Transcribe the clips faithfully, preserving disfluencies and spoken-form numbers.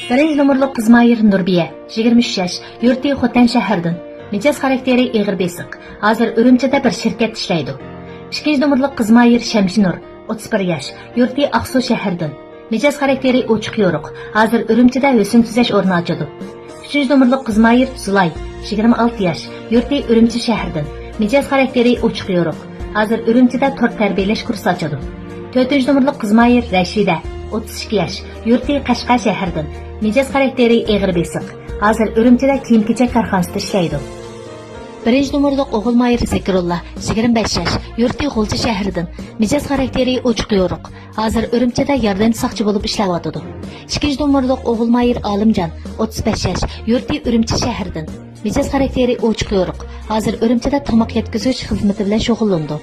بىرىنچى نومۇرلۇق قىزمايىر نۇربىيە، يىگىرمە ئۈچ ياش، يۇرتى خوتەن شەھىرىدىن، مىجەز خاراكتېرى ئېغىر بېسىق، ھازىر ئۈرۈمچىدە بىر شىركەتتە ئىشلەيدۇ. ئىككىنچى نومۇرلۇق قىزمايىر شەمشىنۇر، ئوتتۇز بىر ياش، يۇرتى ئاقسۇ شەھىرىدىن، مىجەز خاراكتېرى ئوچۇق يورۇق، ھازىر ئۈرۈمچىدە ھۆسن تۈزەش ئورنى ئاچىدۇ. ئۈچىنچى نومۇرلۇق قىزمايىر زۇلاي، يىگىرمە ئالتە ياش، يۇرتى ئۈرۈمچى شەھىرىدىن، مىجەز خاراكتېرى ئوچۇق يورۇق، ھازىر ئۈرۈمچىدە تور تەربىيەلەش كۇرسى ئاچىدۇ. تۆتىنچى نومۇرلۇق قىزمايىر رەشىدە، ئوتتۇز ئىككى ياش، يۇرتى قەشقەر شەھىرىدىن، مىجەز خاراكتېرى ئېغىر بېسىق، ھازىر ئۈرۈمچىدە كىيىم-كېچەك كارخانىسىدا ئىشلەيدۇ. بىرىنچى نومۇرلۇق ئوغۇلمايىر زەكىرۇللا، يىگىرمە بەش ياش، يۇرتى غۇلجا شەھىرىدىن، مىجەز خاراكتېرى ئوچۇق يورۇق، ھازىر ئۈرۈمچىدە ياردەمچى ساقچى بولۇپ ئىشلەۋاتىدۇ. ئىككىنچى نومۇرلۇق ئوغۇلمايىر ئالىمجان، ئوتتۇز بەش ياش، يۇرتى ئۈرۈمچى شەھىرىدىن، مىجەز خاراكتېرى ئوچۇق يورۇق، ھازىر ئۈرۈمچىدە تاماق يەتكۈزۈش خىزمىتى بىلەن شۇغۇللىنىدۇ.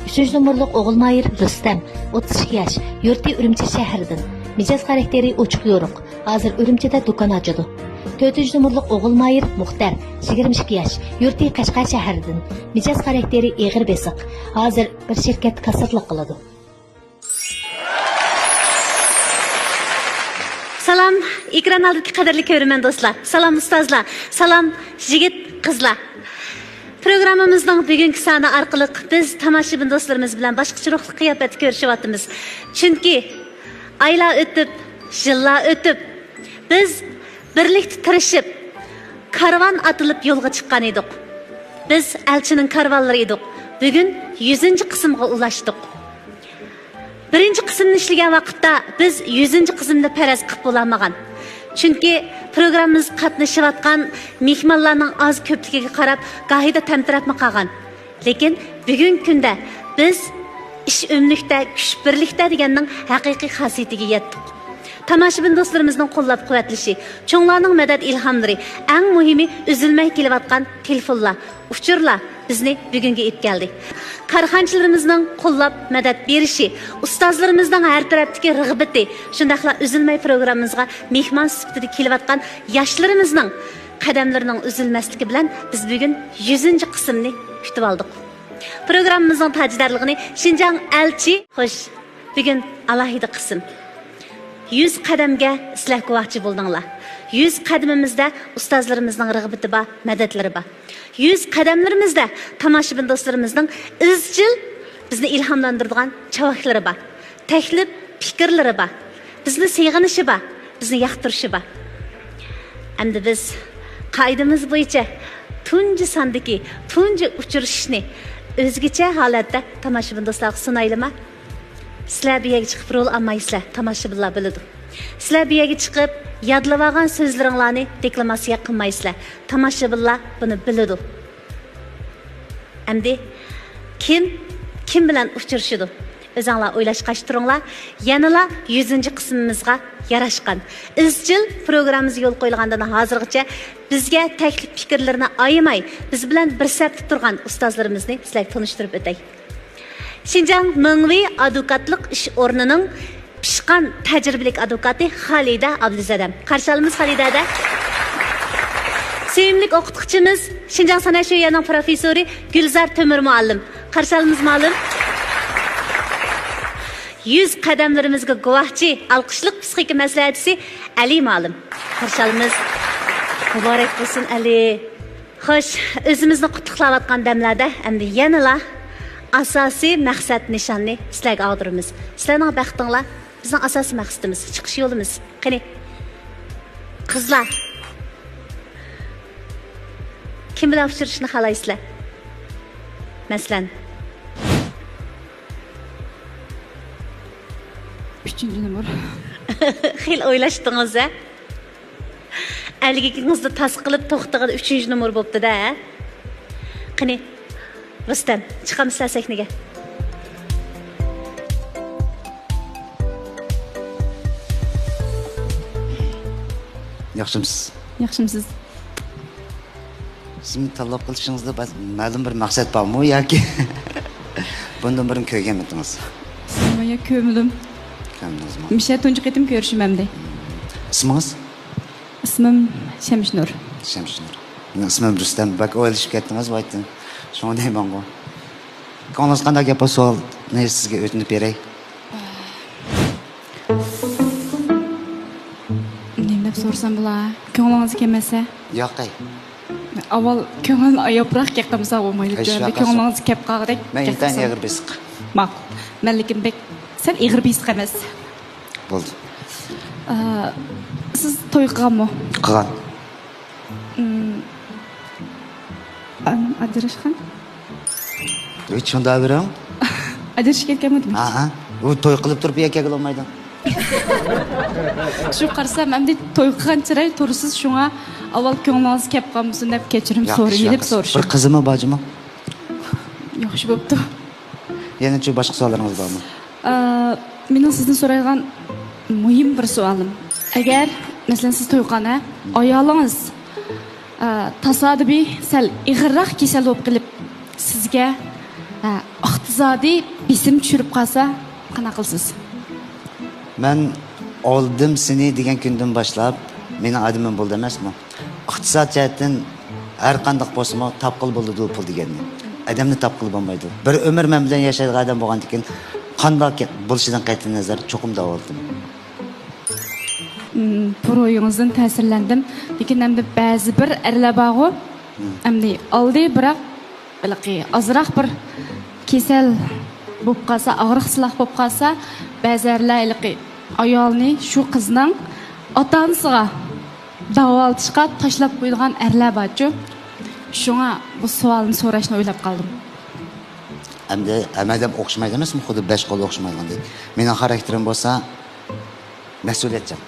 ئۈچىنچى نومۇرلۇق ئوغۇلمايىر رۇستەم، ئوتتۇز ئىككى ياش، يۇرتى ئۈرۈمچى شەھىرىدىن، مىجەز خاراكتېرى ئوچۇق يورۇق، ھازىر ئۈرۈمچىدە دۇكان ئاچىدۇ. تۆتىنچى نومۇرلۇق ئوغۇلمايىر مۇختەر، يىگىرمە ئىككى ياش، يۇرتى قەشقەر شەھىرىدىن، مىجەز خاراكتېرى ئېغىر بېسىق، ھازىر بىر شىركەتتە كاسسىرلىق قىلىدۇ. سالام، ئېكران ئالدىدىكى قەدىرلىك كۆرۈرمەن دوستلار. سالام ئۇستازلار. سالام يىگىت قىزلار. پروگراممىمىزنىڭ بۈگۈنكى سانى ئارقىلىق بىز تاماشىبىن دوستلىرىمىز بىلەن باشقىچە روھلۇق قىياپەتتە كۆرۈشۈۋاتىمىز. چۈنكى ئايلار ئۆتۈپ، يىللار ئۆتۈپ، بىز بىرلىكتە تىرىشىپ، كارۋان ئاتىلىپ يولغا چىققان ئىدۇق. بىز ئەلچىنىڭ كارۋانلىرى ئىدۇق. بۈگۈن يۈزىنچى قىسىمغا ئۇلاشتۇق. بىرىنچى قىسىمنى ئىشلىگەن ۋاقىتتا بىز يۈزىنچى قىسىمنى پەرەز قىلىپ بولالمىغان. چۈنكى پروگراممىمىزغا قاتنىشىۋاتقان مېھمانلارنىڭ ئاز كۆپلۈكىگە قاراپ، گاھىدا تەمتىرەپمۇ قالغان. لېكىن بۈگۈنكى كۈندە بىز ئىش ئۆملۈكتە، كۈچ بىرلىكتە دېگەننىڭ ھەقىقىي خاسىيىتىگە يەتتۇق. تاماشىبىن دوستلىرىمىزنىڭ قوللاپ-قۇۋۋەتلىشى، چوڭلارنىڭ مەدەت ئىلھاملىرى، ئەڭ مۇھىمى ئۈزۈلمەي كېلىۋاتقان تېلېفونلار، ئۇچۇرلار بىزنى بۈگۈنگە ئېلىپ كەلدى. كارخانىچىلىرىمىزنىڭ قوللاپ مەدەت بېرىشى، ئۇستازلىرىمىزنىڭ ھەر تەرەپتىكى رىغبىتى، شۇنداقلا ئۈزۈلمەي پروگراممىمىزغا مېھمان سۈپىتىدە كېلىۋاتقان ياشلىرىمىزنىڭ قەدەملىرىنىڭ ئۈزۈلمەسلىكى بىلەن بىز بۈگۈن يۈزىنچى قىسىمنى كۈتۈۋالدۇق. پروگراممىمىزنىڭ تاجدارلىقىنى شىنجاڭ ئەلچى. خوش، بۈگۈن ئالاھىدە قىسىم. يۈز قەدەمگە سىلەر گۇۋاھچى بولدۇڭلار. يۈز قەدىمىمىزدە ئۇستازلىرىمىزنىڭ رىغبىتى بار، مەدەتلىرى بار. يۈز قەدەملىرىمىزدە تاماشىبىن دوستلىرىمىزنىڭ ئىزچىل بىزنى ئىلھاملاندۇرىدىغان چاۋاكلىرى بار، تەكلىپ پىكىرلىرى بار، بىزنى سېغىنىشى بار، بىزنى ياقتۇرۇشى بار. ئەمدى بىز قائىدىمىز بويىچە تۇنجى ساندىكى تۇنجى ئۇچرىشىشنى ئۆزگىچە ھالەتتە تاماشىبىن دوستلارغا سۇنايلىما؟ سىلەر بۇ يەرگە چىقىپ رول ئالمايسىلەر، تاماشىبىنلار بىلىدۇ. سىلەر بۇ يەرگە چىقىپ يادلىۋالغان سۆزلىرىڭلارنى دېكلاماتسىيە قىلمايسىلەر، تاماشىبىنلار بۇنى بىلىدۇ. ئەمدى كىم كىم بىلەن ئۇچرىشىدۇ؟ ئۆزۈڭلار ئويلاشقاچ تۇرۇڭلار. يەنىلا يۈزىنچى قىسمىمىزغا ياراشقان، ئىزچىل پروگراممىمىز يول قويۇلغاندىن ھازىرغىچە بىزگە تەكلىپ پىكىرلىرىنى ئايىماي، بىز بىلەن بىر سەپتە تۇرغان ئۇستازلىرىمىزنى سىلەرگە تونۇشتۇرۇپ ئۆتەي. شىنجاڭ مىڭۋېي ئادۋوكاتلىق ئىش ئورنىنىڭ پىشقان تەجرىبىلىك ئادۋوكاتى خالىدە ئابدۇزەدەم. قارشى ئالىمىز خالىدە ھەدە. سۆيۈملۈك ئوقۇتقۇچىمىز، شىنجاڭ سەنئەت شۆيۈەنىڭ پروفېسسورى گۈلزار تۆمۈر مۇئەللىم. قارشى ئالىمىز مۇئەللىم. يۈز قەدەملىرىمىزگە گۇۋاھچى، ئالقىشلىق پىسخىكا مەسلىھەتچىسى ئەلى مۇئەللىم. قارشى ئالىمىز. مۇبارەك بولسۇن، ئەلى. خوش، ئۆزىمىزنى قۇتلۇقلاۋاتقان دەملەردە ئەمدى يەنىلا ئاساسىي مەقسەت نىشاننى سىلەرگە ئاغدۇرىمىز. سىلەرنىڭ بەختىڭلار بىزنىڭ ئاساسىي مەقسىتىمىز، چىقىش يولىمىز. قېنى، قىزلار، كىم بىلەن ئۇچرىشىشنى خالايسىلەر؟ مەسىلەن، ئۈچىنچى نومۇر. خېلى ئويلاشتىڭىز ھە؟ ئەلگىكىڭىزنى تاس قىلىپ توختىغىلى ئۈچىنچى نومۇر بوپتۇ-دە. قېنى، رۇستەم، چىقامسىلەر سەھنىگە؟ ياخشىمسىز؟ ياخشىمسىز؟ سىزنى تاللاپ قېلىشىڭىزدا بەز-، مەلۇم بىر مەقسەت بارمۇ ياكى بۇندىن بۇرۇن كۆرگەنمىدىڭىز؟ سىزنى يا كۆرمىدىم. كۆرمىدىڭىزمۇ؟ مۇشۇ تۇنجى قېتىم كۆرۈشۈم ئەمدى. ئىسمىڭىز؟ ئىسمىم شەمشىنۇر. شەمشىنۇر. مېنىڭ ئىسمىم رۇستەم. بەك ئويلىشىپ كەتتىڭىز بۇ ئايتتىن. شۇڭا دەيمەنغۇ. كۆڭلىڭىز قانداق گەپ بار، سوئالنى سىزگە ئۆتۈنۈپ بېرەي. نېمە سورىسام بولا، كۆڭلىڭىزگە كەلمەسە. ياقەي. ئاۋۋال كۆڭۈلنى ئاياپراق گەپ قىلمىسا بولمايدۇ. ھېچ ۋەقە يوق. كۆڭلىڭىزگە كەپ قالغۇدەك مەن گەپ ئىنتايىن قىلسام. ئېغىر بېسىق. ماقۇل. مەن لېكىن بەك سەل ئېغىر بېسىق ئەمەس. بولدى. ئا، سىز توي قىلغانمۇ؟ قىلغان. ئىم، ئا-، ئاجراشقان؟ ھېچ شۇنداق بىرىڭ. ئاجرىشىپ كەتكەنمۇ دېمەكچى. ھە، ھە. ئۇ توي قىلىپ تۇرۇپ يەكەگە بولمايدۇ. شۇ قارىسام، ئەمدى توي قىلغان چىراي تۇرىسىز، شۇڭا ئاۋۋال كۆڭلىڭىز كەپ قالمىسۇن دەپ كەچۈرۈم سورىيى دەپ سورىشىم. بىر قىزىمۇ بارجىمۇ؟ ياخشى بوپتۇ. يەنە شۇ باشقا سوئاللىرىڭىز بارمۇ؟ ئا، مېنىڭ سىزدىن سورايدىغان مۇھىم بىر سوئالىم. ئەگەر، مەسىلەن، سىز توي قىلغان، ھە، ئايالىڭىز، ئا، تاسادىپىي سەل ئېغىرراق كېسەل بولۇپ قېلىپ، سىزگە، ئا، ئىقتىسادىي بېسىم چۈشۈرۈپ قالسا، قانداق قىلىسىز؟ مەن «ئالدىم سېنى» دېگەن كۈندىن باشلاپ، مېنىڭ ئادىمىم بولدى ئەمەسمۇ؟ ئىقتىساد جەھەتتىن ھەر قانداق بولسىمۇ تاپقىلى بولىدۇ پۇل دېگەننى. ئادەمنى تاپقىلى بولمايدۇ. بىر ئۆمۈر مەن بىلەن ياشايدىغان ئادەم بولغاندىكىن قانداق بولۇشىدىن قەتئىينەزەر چوقۇم داۋالىدىم. ئىم، بۇ روھىڭىزدىن تەسىرلەندىم. لېكىن ئەمدى بەزى بىر ئەرلەر بارغۇ، ئىم. ئەمدى ئالدى، بىراق ھېلىقى ئازراق بىر كېسەل بولۇپ قالسا، ئاغرىقسىزلاق بولۇپ قالسا، بەزى ئەرلەر ھېلىقى ئايالنى شۇ قىزنىڭ ئاتا-ئانىسىغا داۋالىتىشقا تاشلاپ قويىدىغان ئەرلەر بارچۇ. شۇڭا بۇ سوئالنى سوراشنى ئويلاپ قالدىم. ئەمدى ھەممە ئادەم ئوخشىمايدۇ ئەمەسمۇ؟ خۇددى بەش قول ئوخشىمايدىغاندەك. مېنىڭ خاراكتېرىم بولسا مەسئۇلىيەتچان.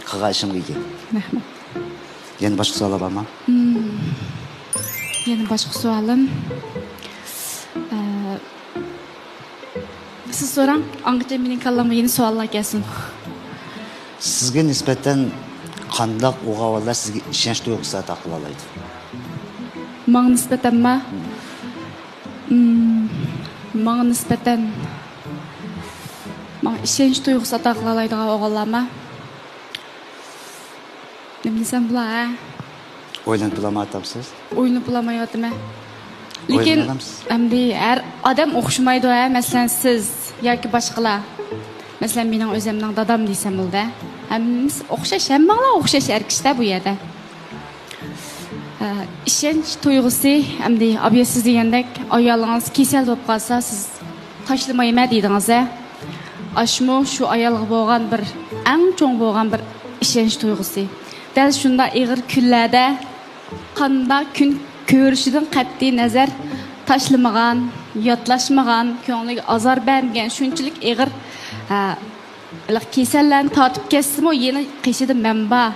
قىلغان ئىشىمغا ئىگە. رەھمەت. يەنە باشقا سوئاللار بارمۇ؟ مم. يەنە باشقا سوئالىم. ئە، سىز سوراڭ، ئاڭغىچە مېنىڭ كاللامغا يەنە سوئاللار كەلسۇن. سىزگە نىسبەتەن قانداق ئۇرغۇ ئاۋازلار سىزگە ئىشەنچ تۇيغۇسى ئاتا قىلالايدۇ؟ ماڭا نىسبەتەنما؟ مم، ماڭا نىسبەتەن، ماڭا ئىشەنچ تۇيغۇسى ئاتا قىلالايدىغان ئوغۇللارما؟ نېمە دېسەم بولا، ھە؟ ئويلىنىپ بولالمايۋاتامسىز؟ ئويلىنىپ بولالمايۋاتىمەن. لېكىن ئەمدى ھەر ئادەم ئوخشىمايدۇ، ھە؟ مەسىلەن، سىز ياكى باشقىلار. مەسىلەن، مېنىڭ ئۆزۈمنىڭ دادام دېسەم بولىدۇ، ھە؟ ھەممىمىز ئوخشاش، ھەممىڭلار ئوخشاش ئەر كىشىدە بۇ يەردە. ئە، ئىشەنچ تۇيغۇسى، ئەمدى ئابىيە سىز دېگەندەك، ئايالىڭىز كېسەل بولۇپ قالسا، سىز تاشلىمايمەن دېدىڭىز، ھە؟ ئاشۇمۇ شۇ ئايالغا بولغان بىر، ئەڭ چوڭ بولغان بىر ئىشەنچ تۇيغۇسى. دەل شۇنداق ئېغىر كۈنلەردە قانداق كۈن كۆرۈشىدىن قەتئىي نەزەر، تاشلىمىغان، ياتلاشمىغان، كۆڭلىگە ئازار بەرمىگەن، شۇنچىلىك ئېغىر، ئە، ھېلىقى كېسەللەرنى تارتىپ كەتسىمۇ، يەنە قېشىدا مەن بار.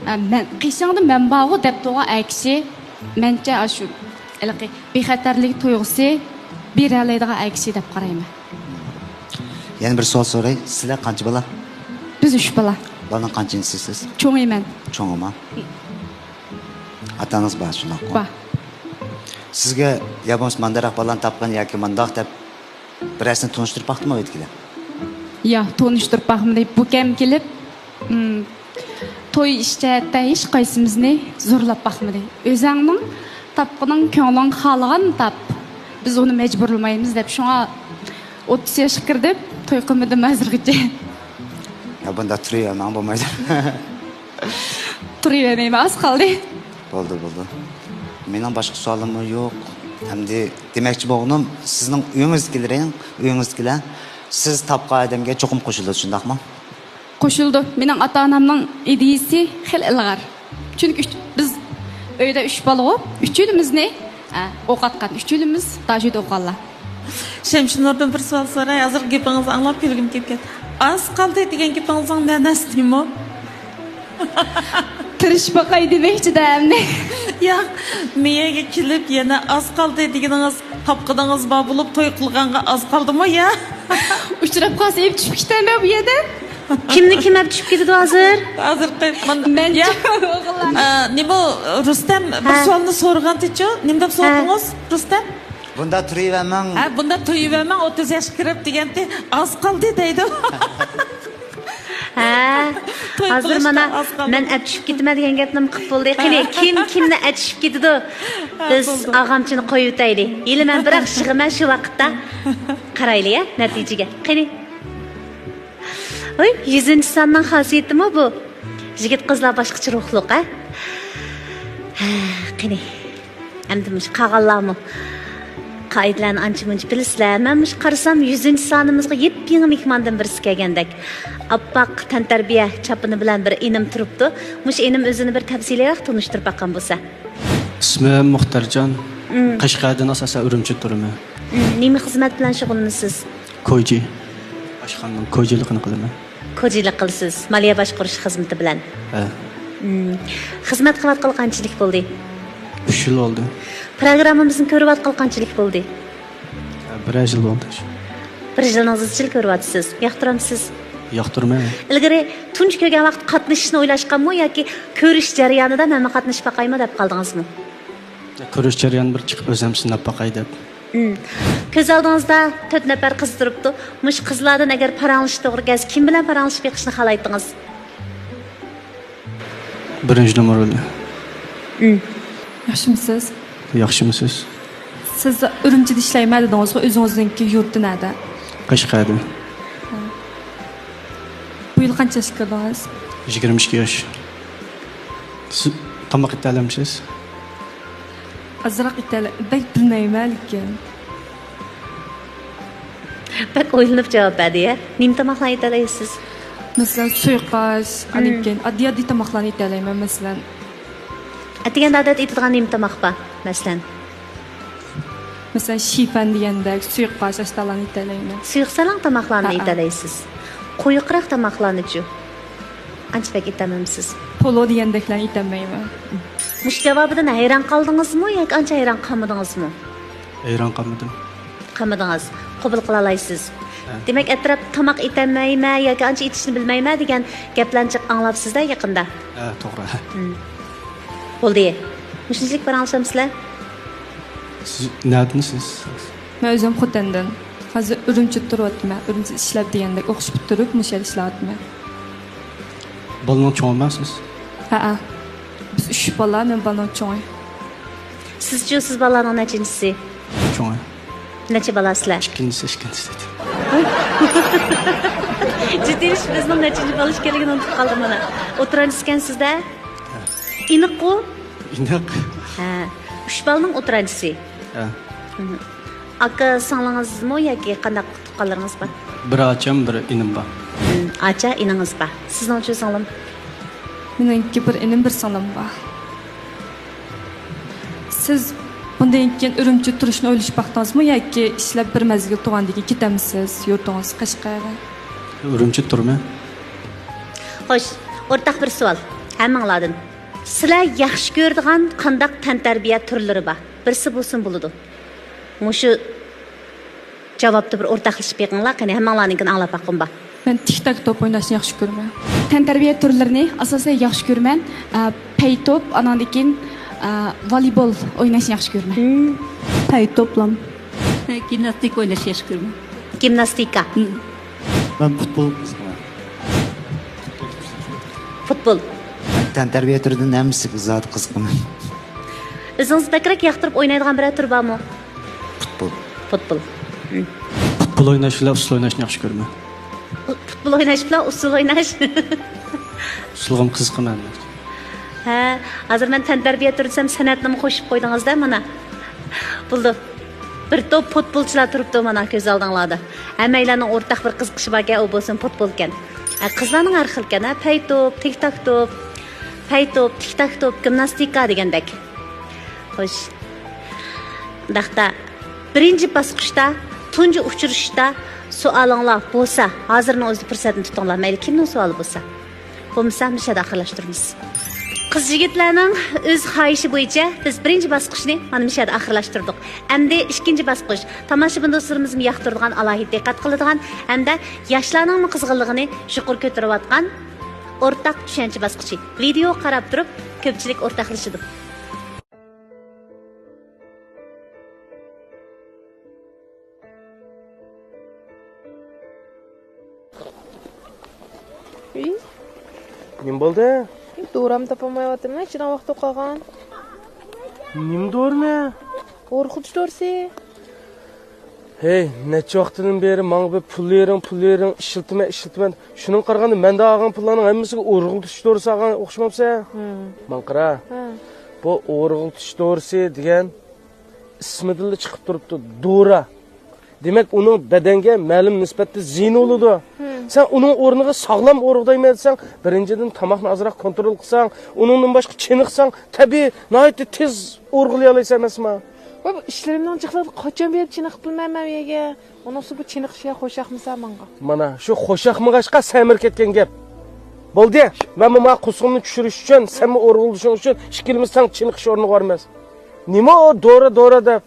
ئە، مەن، قېشىڭدا مەن بارغۇ دەپ تۇرغان ئەر كىشى، مەنچە ئاشۇ ھېلىقى بىخەتەرلىك تۇيغۇسى بېرەلەيدىغان ئەر كىشى دەپ قارايمەن. يەنە بىر سوئال سوراي، سىلەر قانچە بالا؟ بىز ئۈچ بالا. بالىنىڭ قانچىنچىسى سىز؟ چوڭى مەن. چوڭىما؟ ئاتا-ئانىڭىز بار، شۇنداققۇ؟ بار. سىزگە يا بولمىسا مانداقراق بالىلارنى تاپقىن ياكى مانداق دەپ بىرەرسىنى تونۇشتۇرۇپ باقتىمۇ ئۆيدىكىلەر؟ ياق، تونۇشتۇرۇپ باقمىدى. بۇ كەم كېلىپ، ئىم، توي ئىش جەھەتتە ھېچقايسىمىزنى زورلاپ باقمىدى. ئۆزەڭنىڭ تاپقىنىڭ، كۆڭلۈڭ خالىغاننى تاپ. بىز ئۇنى مەجبۇرلىمايمىز دەپ، شۇڭا ئوتتۇز ياشقا كىردىم، توي قىلمىدىم ھازىرغىچە. يا بۇنداق تۇرۇۋەرمەڭ بولمايدۇ. تۇرۇۋەرمەيمەن، ئاز قالدى. بولدى، بولدى. مېنىڭ باشقا سوئالىممۇ يوق. ئەمدى دېمەكچى بولغىنىم، سىزنىڭ ئۆيىڭىزدىكىلىرىڭ، ئۆيىڭىزدىكىلەر سىز تاپقان ئادەمگە چوقۇم قوشۇلىدۇ، شۇنداقمۇ؟ قوشۇلىدۇ. مېنىڭ ئاتا-ئانامنىڭ ئىدىيىسى خېلى ئىلغار. چۈنكى ئۈچ، بىز ئۆيدە ئۈچ بالىغۇ، ئۈچىمىزنى، ئە، ئوقۇتقان، ئۈچىمىز داژۈدە ئوقۇغانلار. شەمشىنۇردىن بىر سوئال سوراي، ھازىر گېپىڭىزنى ئاڭلاپ كۈلگۈم كېلىپ كەتتى. ئاز قالدى دېگەن گېپىڭىزنىڭ مەنىسى نېمە؟ تىرىشىپ باقاي دېمەكچىدە ئەمدى. ياق، مېيەگە كېلىپ يەنە ئاز قالدى دېگىنىڭىز، تاپقىنىڭىز بار بولۇپ توي قىلغانغا ئاز قالدىمۇ يا؟ ئۇچراپ قالسا ئېلىپ چۈشۈپ كېتەرمەن بۇ يەردىن. كىمنى كىم ئەپ چۈشۈپ كېتىدۇ ھازىر؟ ھازىرقى مەن، مەن يا. ئوغۇللار. ئا، نېمە، رۇستەم بىر ھە. سوئالنى سورىغانتىچۇ؟ نېمە دەپ ھە. سورىدىڭىز، رۇستەم؟ بۇنداق تۇرۇۋەرمەڭ. ھە، بۇنداق تۇرۇۋەرمەڭ، ئوتتۇز ياشقا كىرىپ دېگەنتى، ئاز قالدى دەيدۇ. ھە، توي ھازىر قىلىشقا مانا ئاز قالدى. مەن ئەپ چۈشۈپ كېتىمەن دېگەن گەپنىمۇ قىپ بولدى. قېنى، ھە. كىم كىمنى ئەپ چۈشۈپ كېتىدۇ؟ ھە، بىز بولدى. ئاغامچىنى قويۇۋېتەيلى. ھېلى مەن بىراق شىغىمەن شۇ ۋاقىتتا. قارايلى يا، نەتىجىگە. قېنى. ھوي، يۈزىنچى ساننىڭ خاسىيىتىمۇ بۇ. يىگىت قىزلار باشقىچە روھلۇق، ھە؟ ھە، قېنى. ئەمدى مۇشۇ قالغانلارمۇ قائىدىلەرنى ئانچە مۇنچە بىلىسىلەر. مەن مۇشۇ قارىسام، يۈزىنچى سانىمىزغا يېپيېڭى مېھماندىن بىرسى كەلگەندەك. ئاپئاق تەنتەربىيە چاپىنى بىلەن بىر ئىنىم تۇرۇپتۇ. مۇشۇ ئىنىم ئۆزىنى بىر تەپسىلىيرەك تونۇشتۇرۇپ باققان بولسا. ئىسمىم مۇختەرجان. مم. قەشقەردىن، ئاساسەن ئۈرۈمچىدە تۇرىمەن. مم. نېمە خىزمەت بىلەن شۇغۇللىنىسىز؟ كوجى. ئاشخانىنىڭ كوجىلىقىنى قىلىمەن. كوجىلىق قىلىسىز، مالىيە باشقۇرۇش خىزمىتى بىلەن. ھە. مم. خىزمەت قىلىۋاتقىلى قانچىلىك بولدى؟ ئۈچ يىل بولدى. پروگراممىمىزنى كۆرۈۋاتقىلى قانچىلىك بولدى؟ ھە، بىرەر يىل بولدى. بىر يىلنىڭ ئىزچىل كۆرۈۋاتىسىز. ياقتۇرامسىز؟ ياقتۇرىمەن. ئىلگىرى تۇنجى كۆرگەن ۋاقىتتا قاتنىشىشنى ئويلاشقانمۇ ياكى كۆرۈش جەريانىدا مەنمۇ قاتنىشىپ باقايمۇ دەپ قالدىڭىزمۇ؟ كۆرۈش جەريانى بىر چىقىپ ئۆزۈم سىناپ باقاي دەپ. مم. كۆز ئالدىڭىزدا تۆت نەپەر قىز تۇرۇپتۇ. مۇشۇ قىزلاردىن ئەگەر پاراڭلىشىش توغرا كەلسە، كىم بىلەن پاراڭلىشىپ بېقىشنى خالايتتىڭىز؟ بىرىنچى نومۇر بىلەن. مم. ياخشىمۇسىز؟ ياخشىمۇسىز؟ سىز ئۈرۈمچىدە ئىشلەيمەن دېدىڭىزغۇ، ئۆزىڭىزنىڭكى يۇرتى نەدە؟ قەشقەردە. بۇ يىل قانچە ياشقا كىردىڭىز؟ يىگىرمە ئىككى ياش. سىز تاماق ئېتەلەمسىز؟ ئازراق ئېتەلەي، بەك بىلمەيمەن لېكىن. بەك ئويلىنىپ جاۋاب بەردى، يە؟ نېمە تاماقلارنى ئېتەلەيسىز؟ مەسىلەن، سۇيۇقئاش، مم. ئاندىن كېيىن ئاددىي-ئاددىي تاماقلارنى ئېتەلەيمەن، مەسىلەن. ئەتىگەندە ئادەتتە ئېتىدىغان نېمە تاماق بار، مەسىلەن؟ مەسىلەن، شىفەن دېگەندەك، سۇيۇقئاش، ئاشتالانى ئېتەلەيمەن. سۇيۇق سالاڭ تاماقلارنى ھەئە. ئېتەلەيسىز. قويۇقراق تاماقلارنىچۇ؟ ئانچە بەك ئېتەلمەمسىز؟ پولۇ دېگەندەكلەرنى ئېتەلمەيمەن. مۇشۇ جاۋابىدىن ھەيران قالدىڭىزمۇ ياكى ئانچە ھەيران قالمىدىڭىزمۇ؟ ھەيران قالمىدىم. قالمىدىڭىز. قوبۇل قىلالايسىز. ھە. دېمەك، ئەتراپتا تاماق ئېتەلمەيمەن ياكى ئانچە ئېتىشنى بىلمەيمەن دېگەن گەپلەرنى جىق ئاڭلاپسىز-دە يېقىندا. ھە، توغرا. مم. بولدى. مۇشۇنچىلىك پاراڭلىشامسىلەر؟ سىز نەدىنسىز؟ مەن ئۆزۈم خوتەندىن. ھازىر ئۈرۈمچىدە تۇرۇۋاتىمەن. ئۈرۈمچىدە ئىشلەپ دېگەندەك ئوقۇش پۈتتۈرۈپ مۇشۇ يەردە ئىشلەۋاتىمەن. بالىنىڭ چوڭىمۇ سىز؟ ھەئە. بىز ئۈچ بالا، مەن بالىنىڭ چوڭى. سىزچۇ، سىز بالىنىڭ نەچىنچىسى؟ چوڭى. نەچچە بالا سىلەر؟ ئىككىنچىسى، ئىككىنچىسى دېدىم. جىددىيلىشىپ ئۆزىنىڭ نەچچىنچى بالا ئىكەنلىكىنى ئۇنتۇپ قالدى مانا. ئوتتۇرانچىسىكەن سىزدە؟ ھە. ئىنىققۇ؟ ئىنىق. ھە. ئۈچ بالىنىڭ ئوتتۇرانچىسى. ھە. مم. ئاكا سىڭلىڭىزمۇ ياكى قانداق تۇغقانلىرىڭىز بار؟ بىر ئاچام، بىر ئىنىم بار. مم. ئاچا، ئىنىڭىز بار. سىزنىڭچۇ سىڭلىم؟ مېنىڭكى بىر ئىنىم، بىر سىڭلىم بار. سىز بۇندىن كېيىن ئۈرۈمچىدە تۇرۇشنى ئويلىشىپ باقتىڭىزمۇ ياكى ئىشلەپ بىر مەزگىل تۇرغاندىن كېيىن كېتەمسىز يۇرتىڭىز قەشقەرگە؟ ئۈرۈمچىدە تۇرىمەن. خوش، ئورتاق بىر سوئال ھەممىڭلاردىن. سىلەر ياخشى كۆرىدىغان قانداق تەنتەربىيە تۈرلىرى بار؟ بىرسى بولسۇن بولىدۇ. مۇشۇ جاۋابتا بىر ئورتاقلىشىپ بېقىڭلار، قېنى، ھەممىڭلارنىڭكىنى ئاڭلاپ باققۇم بار. مەن تىك تاك توپ ئويناشنى ياخشى كۆرىمەن. تەنتەربىيە تۈرلىرىنى ئاساسەن ياخشى كۆرىمەن. ئە، پەي توپ، ئاناندىن كېيىن، ئە، ۋالىبول ئويناشنى ياخشى كۆرىمەن. مم. پەي توپلام. مەن گىمناستىكا ئويناشنى ياخشى كۆرىمەن. گىمناستىكا. مم. مەن پۇتبول قىزىقىمەن. پۇتبول. تەنتەربىيە تۈرىدىن ھەممىسىگە زادى قىزىقىمەن. ئۆزىڭىز بەكرەك ياقتۇرۇپ ئوينايدىغان بىرەر تۈر بارمۇ؟ پۇتبول. پۇتبول. مم. پۇتبول ئويناش بىلەن ئۇسسۇل ئويناشنى ياخشى كۆرىمەن. پۇتبول ئويناش بىلەن ئۇسسۇل ئويناش. ئۇسسۇلغىمۇ قىزىقىمەن. ھە، ھازىر مەن تەنتەربىيە تۈرى دېسەم، سەنئەتنىمۇ قوشۇپ قويدىڭىز-دە مانا. بولدى. بىر توپ پۇتبولچىلار تۇرۇپتۇ مانا كۆز ئالدىڭلاردا. ھەممەيلەننىڭ ئورتاق بىر قىزىقىشى باركەن، ئۇ بولسۇن پۇتبولكەن. ھە، قىزلارنىڭ ھەر خىلكەن، ھە، پەي توپ، تىك تاك توپ، پەي توپ، تىك تاك توپ، گىمناستىكا دېگەندەك. خوش. ئۇنداقتا، بىرىنچى باسقۇچتا تۇنجى ئۇچرىشىشتا سوئالىڭلار بولسا، ھازىرنىڭ ئۆزىدە پۇرسەتنى تۇتۇڭلار، مەيلى كىمنىڭ سوئالى بولسا. بولمىسا، مۇشۇ يەردە ئاخىرلاشتۇرىمىز. قىز-يىگىتلەرنىڭ ئۆز خاھىشى بويىچە بىز بىرىنچى باسقۇچنى مانا مۇشۇ يەردە ئاخىرلاشتۇردۇق. ئەمدى ئىككىنچى باسقۇچ، تاماشىبىن دوستلىرىمىزمۇ ياقتۇرىدىغان، ئالاھىدە دىققەت قىلىدىغان ھەمدە ياشلارنىڭمۇ قىزغىنلىقىنى يۇقىرى كۆتۈرۈۋاتقان ئورتاق چۈشەنچە باسقۇچى. ۋىدېئوغا قاراپ تۇرۇپ كۆپچىلىك ئورتاقلىشىدۇ. ئى؟ نېمە بولدى؟ ئى، دورامنى تاپالمايۋاتىمەن، چىدام ۋاقتى قالغان. نېمە دورىنى؟ ئورخۇدچە دورىسى. ھەي، نەچچە ۋاقىتتىن بېرى ماڭا بىر پۇل بېرىڭ، پۇل بېرىڭ، ئىشلىتىمەن، ئىشلىتىمەن. شۇنىڭغا قارىغاندا، مەندە ئالغان پۇللارنىڭ ھەممىسىگە ئورۇقلىتىش دورىسى ئالغان ئوخشىمامسەن؟ ھە. ماڭا قارا. ھە. بۇ ئورۇقلىتىش دورىسى دېگەن ئىسمىدىنلا چىقىپ تۇرۇپتۇ، دورا. دېمەك، ئۇنىڭ بەدەنگە مەلۇم نىسبەتتە زىيىنى بولىدۇ. ھە. سەن ئۇنىڭ ئورنىغا ساغلام ئورۇقلايمەن دېسەڭ، بىرىنچىدىن، تاماقنى ئازراق كونترول قىلساڭ، ئۇنىڭدىن باشقا چېنىقساڭ، تەبىئىي، ناھايىتى تېز ئورۇقلىيالايسەن ئەمەسمۇ؟ ۋاي، بۇ ئىشلىرىمنىڭ جىقلىقىدا قاچان بېرىپ چېنىقىپ بىلىمەن مەن ئۇ يەرگە. ئۇنىڭ ئۈستىگە بۇ چېنىقىش يا خوشياقمىسا ماڭا. مانا شۇ خوشياقمىغاچقا سەمرىپ كەتكەن گەپ. بولدى، مەنمۇ ماڭا قۇسۇرۇمنى چۈشۈرۈش ئۈچۈن، سەنمۇ ئورۇقلىشىڭ ئۈچۈن، ئىككىلىمىز تەڭ چېنىقىش ئورنىغا بارىمىز. نېمە ئۇ دورا، دورا دەپ؟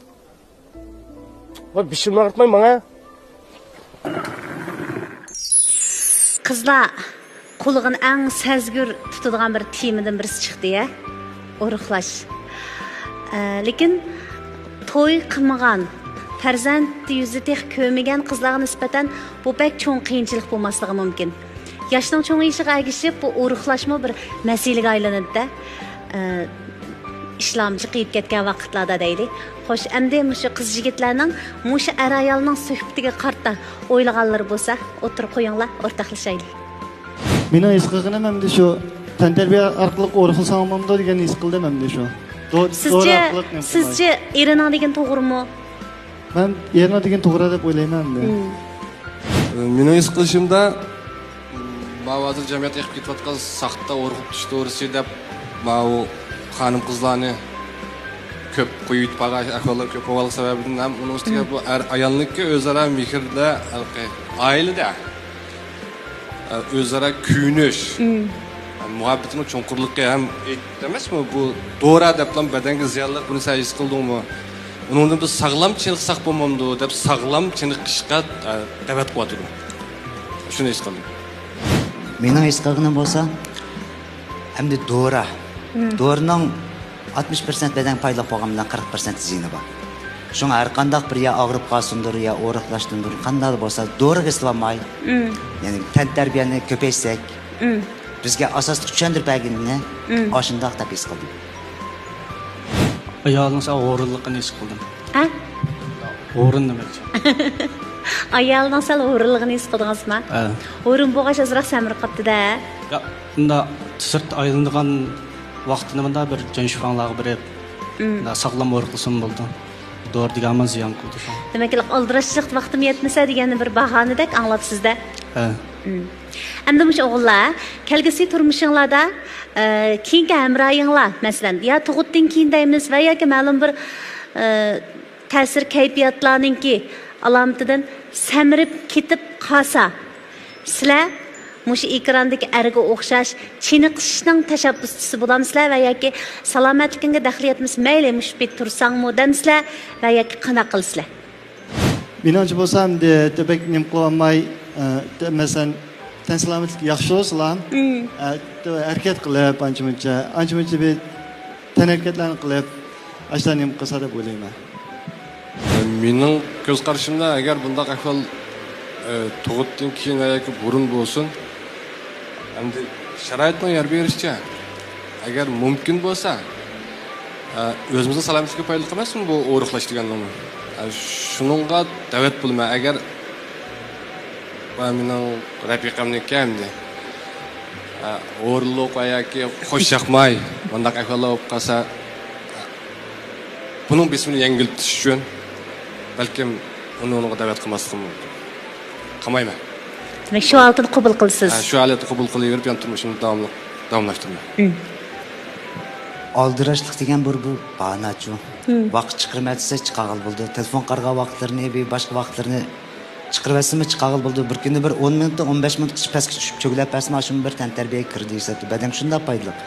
ۋاي، بېشىمنى ئاغرىتماي ماڭا. قىزلار، قۇلىقىنى ئەڭ سەزگۈر تۇتىدىغان بىر تېمىدىن بىرسى چىقتى، يە؟ ئورۇقلاش. ئە، لېكىن توي قىلمىغان، پەرزەنت يۈزى تېخى كۆرمىگەن قىزلارغا نىسبەتەن بۇ بەك چوڭ قىيىنچىلىق بولماسلىقى مۇمكىن. ياشنىڭ چوڭىيىشىغا ئەگىشىپ، بۇ ئورۇقلاشمۇ بىر مەسىلىگە ئايلىنىدۇ-دە. ئە، ئىشلارمۇ جىقىيىپ كەتكەن ۋاقىتلاردا دەيلى. خوش، ئەمدى مۇشۇ قىز-يىگىتلەرنىڭ مۇشۇ ئەر-ئايالنىڭ سۆھبىتىگە قارىتا ئويلىغانلىرى بولسا، ئوتتۇرىغا قويۇڭلار، ئورتاقلىشايلى. مېنىڭ ھېس قىلغىنىم ئەمدى شۇ، تەنتەربىيە ئارقىلىق ئورۇقلىساڭ بولامدۇ دېگەن ھېس قىلدىم ئەمدى شۇ. دو-، سىزچە، دورا ئارقىلىق نېمە قىلماي. سىزچە ئېرىنىڭ دېگىنى توغرىمۇ؟ مەن ئېرىنىڭ دېگىنى توغرا دەپ ئويلايمەن ئەمدى. مم. مېنىڭ ھېس قىلىشىمدا، ماۋۇ ھازىر جەمئىيەتتە ئېقىپ كېتىۋاتقان ساختا ئورۇق تۇتۇش دورىسى دەپ، ماۋۇ خانىم قىزلارنى كۆپ قويۇۋېتىپ قالغان ئەھۋاللار كۆپ بولغانلىقى سەۋەبىدىن ھەم ئۇنىڭ ئۈستىگە مم. بۇ ئەر ئائىلىنىڭكى ئۆزئارا مېھرىدە، ھېلىقى ئائىلىدە، ئە، ئۆزئارا كۆيۈنۈش، مم. مۇھەببىتىنىڭ چوڭقۇرلۇقى ھەم ئېيتىپتۇ ئەمەسمۇ، بۇ دورا دەپلا بەدەنگە زىيانلىق، بۇنى سەن ھېس قىلدىڭمۇ؟ ئۇنىڭدىن بىز ساغلام چېنىقساق بولمامدۇ دەپ، ساغلام چېنىقىشقا، ئە، دەۋەت قىلىۋاتىدۇ. شۇنى ھېس قىلدىم. مېنىڭ ھېس قىلغىنىم بولسا، ئەمدى دورا. مم. دورىنىڭ ئاتمىش پىرسەنت بەدەنگە پايدىلىق بولغان بىلەن قىرىق پىرسەنت زىيىنى بار. شۇڭا ھەر قانداق بىر يا ئاغرىپ قالسۇندۇر، يا ئورۇقلاشتىندۇر، قانداقلا بولسا دورىغا ئېسىلالماي، مم. يەنى تەنتەربىيەنى كۆپەيتسەك، مم. بىزگە ئاساسلىق چۈشەندۈرۈپ بەرگىنىنى مم. ئاشۇنداق دەپ ھېس قىلدىم. ئايالنىڭ سەل ھۇرۇنلۇقىنى ھېس قىلدىم. ھە؟ ھۇرۇن نېمە؟ ئايالنىڭ سەل ھۇرۇنلۇقىنى ھېس قىلدىڭىزمۇ؟ ھە. ھۇرۇن بولغاچ ئازراق سەمرىپ قاپتۇ-دە. يا، مۇنداق سىرت ئايلىنىدىغان ۋاقتىنى مۇنداق بىر جەنشۈفاڭلارغا بېرىپ، مم. مۇنداق ساغلام ھورۇقلىسىمۇ بولىدۇ. دورا دېگەن ھامان زىيان قىلىدۇ. دېمەك، ئالدىراشلىق ۋاقتىم يەتمىسە دېگەننى بىر باھانىدەك ئاڭلاپسىز-دە. ھە. مم. ئەمدى مۇشۇ ئوغۇللار، كەلگۈسى تۇرمۇشۇڭلاردا، ئە، كېيىنكى ھەمراھىڭلار، مەسىلەن، يا تۇغۇتتىن كېيىن دەيمىز ۋە ياكى مەلۇم بىر، ئە، تەسىر كەيپىياتلارنىڭكى ئالامىتىدىن سەمرىپ كېتىپ قالسا، سىلەر مۇشۇ ئېكراندىكى ئەرگە ئوخشاش چېنىقىشنىڭ تەشەببۇسچىسى بولامسىلەر ۋە ياكى سالامەتلىكىڭگە دەخلى يەتمىسە مەيلى، مۇشۇ پېتى تۇرساڭمۇ دەمسىلەر ۋە ياكى قانداق قىلىسىلەر؟ مېنىڭچە بولسا، ئەمدى بەك نېمە قىلالماي، ئە، مەسىلەن، تەن سالامەتلىكى ياخشى بولسىلا، مم. ئە، ھەرىكەت قىلىپ، ئانچە-مۇنچە، ئانچە-مۇنچە بىر تەنھەرىكەتلەرنى قىلىپ، ئاشۇنداق نېمە قىلسا دەپ ئويلايمەن. مېنىڭ كۆز قارىشىمدا، ئەگەر بۇنداق ئەھۋال، ئە، تۇغۇتتىن كېيىن ۋە ياكى بۇرۇن بولسۇن، ئەمدى شارائىتنىڭ يار بېرىشىچە، ئەگەر مۇمكىن بولسا، ئە، ئۆزىمىزنىڭ سالامەتلىكىگە پايدىلىق ئەمەسمۇ بۇ ئورۇقلاش دېگەننىڭمۇ؟ ئە، شۇنىڭغا دەۋەت بولىمەن. ئەگەر ۋە مېنىڭ رەپىقەمنىڭكى ئەمدى، ئە، ھورۇنلۇق ۋە ياكى خوش ياقماي مۇنداق ئەھۋاللار بولۇپ قالسا، بۇنىڭ بېسىمىنى يەڭگىللىتىش ئۈچۈن بەلكىم ئۇنى ئۇنىڭغا دەۋەت قىلماسلىقىم مۇمكىن. قىلمايمەن. دېمەك، شۇ ھالىتىنى قوبۇل قىلىسىز. ھە، شۇ ھالەتنى قوبۇل قىلىۋېرىپ، يان تۇرمۇشۇمنى داۋاملىق، داۋاملاشتۇرىمەن. مم. ئالدىراشلىق دېگەن بىر بۇ باھانەچۇ. مم. ۋاقىت چىقىرىمەن دېسە، چىقارغىلى بولىدۇ. تېلېفون قارىغان ۋاقىتلىرىنى، بىر باشقا ۋاقىتلىرىنى چىقىرىۋەتسىمۇ چىقارغىلى بولىدۇ. بىر كۈندە بىر ئون مىنۇتتىن ئون بەش مىنۇتقىچە پەسكە چۈشۈپ چۆگىلەپ بەرسىمۇ، ئاشۇمۇ بىر تەنتەربىيەگە كىرىدۇ ھېسابتا. بەدەنگە شۇنداق پايدىلىق.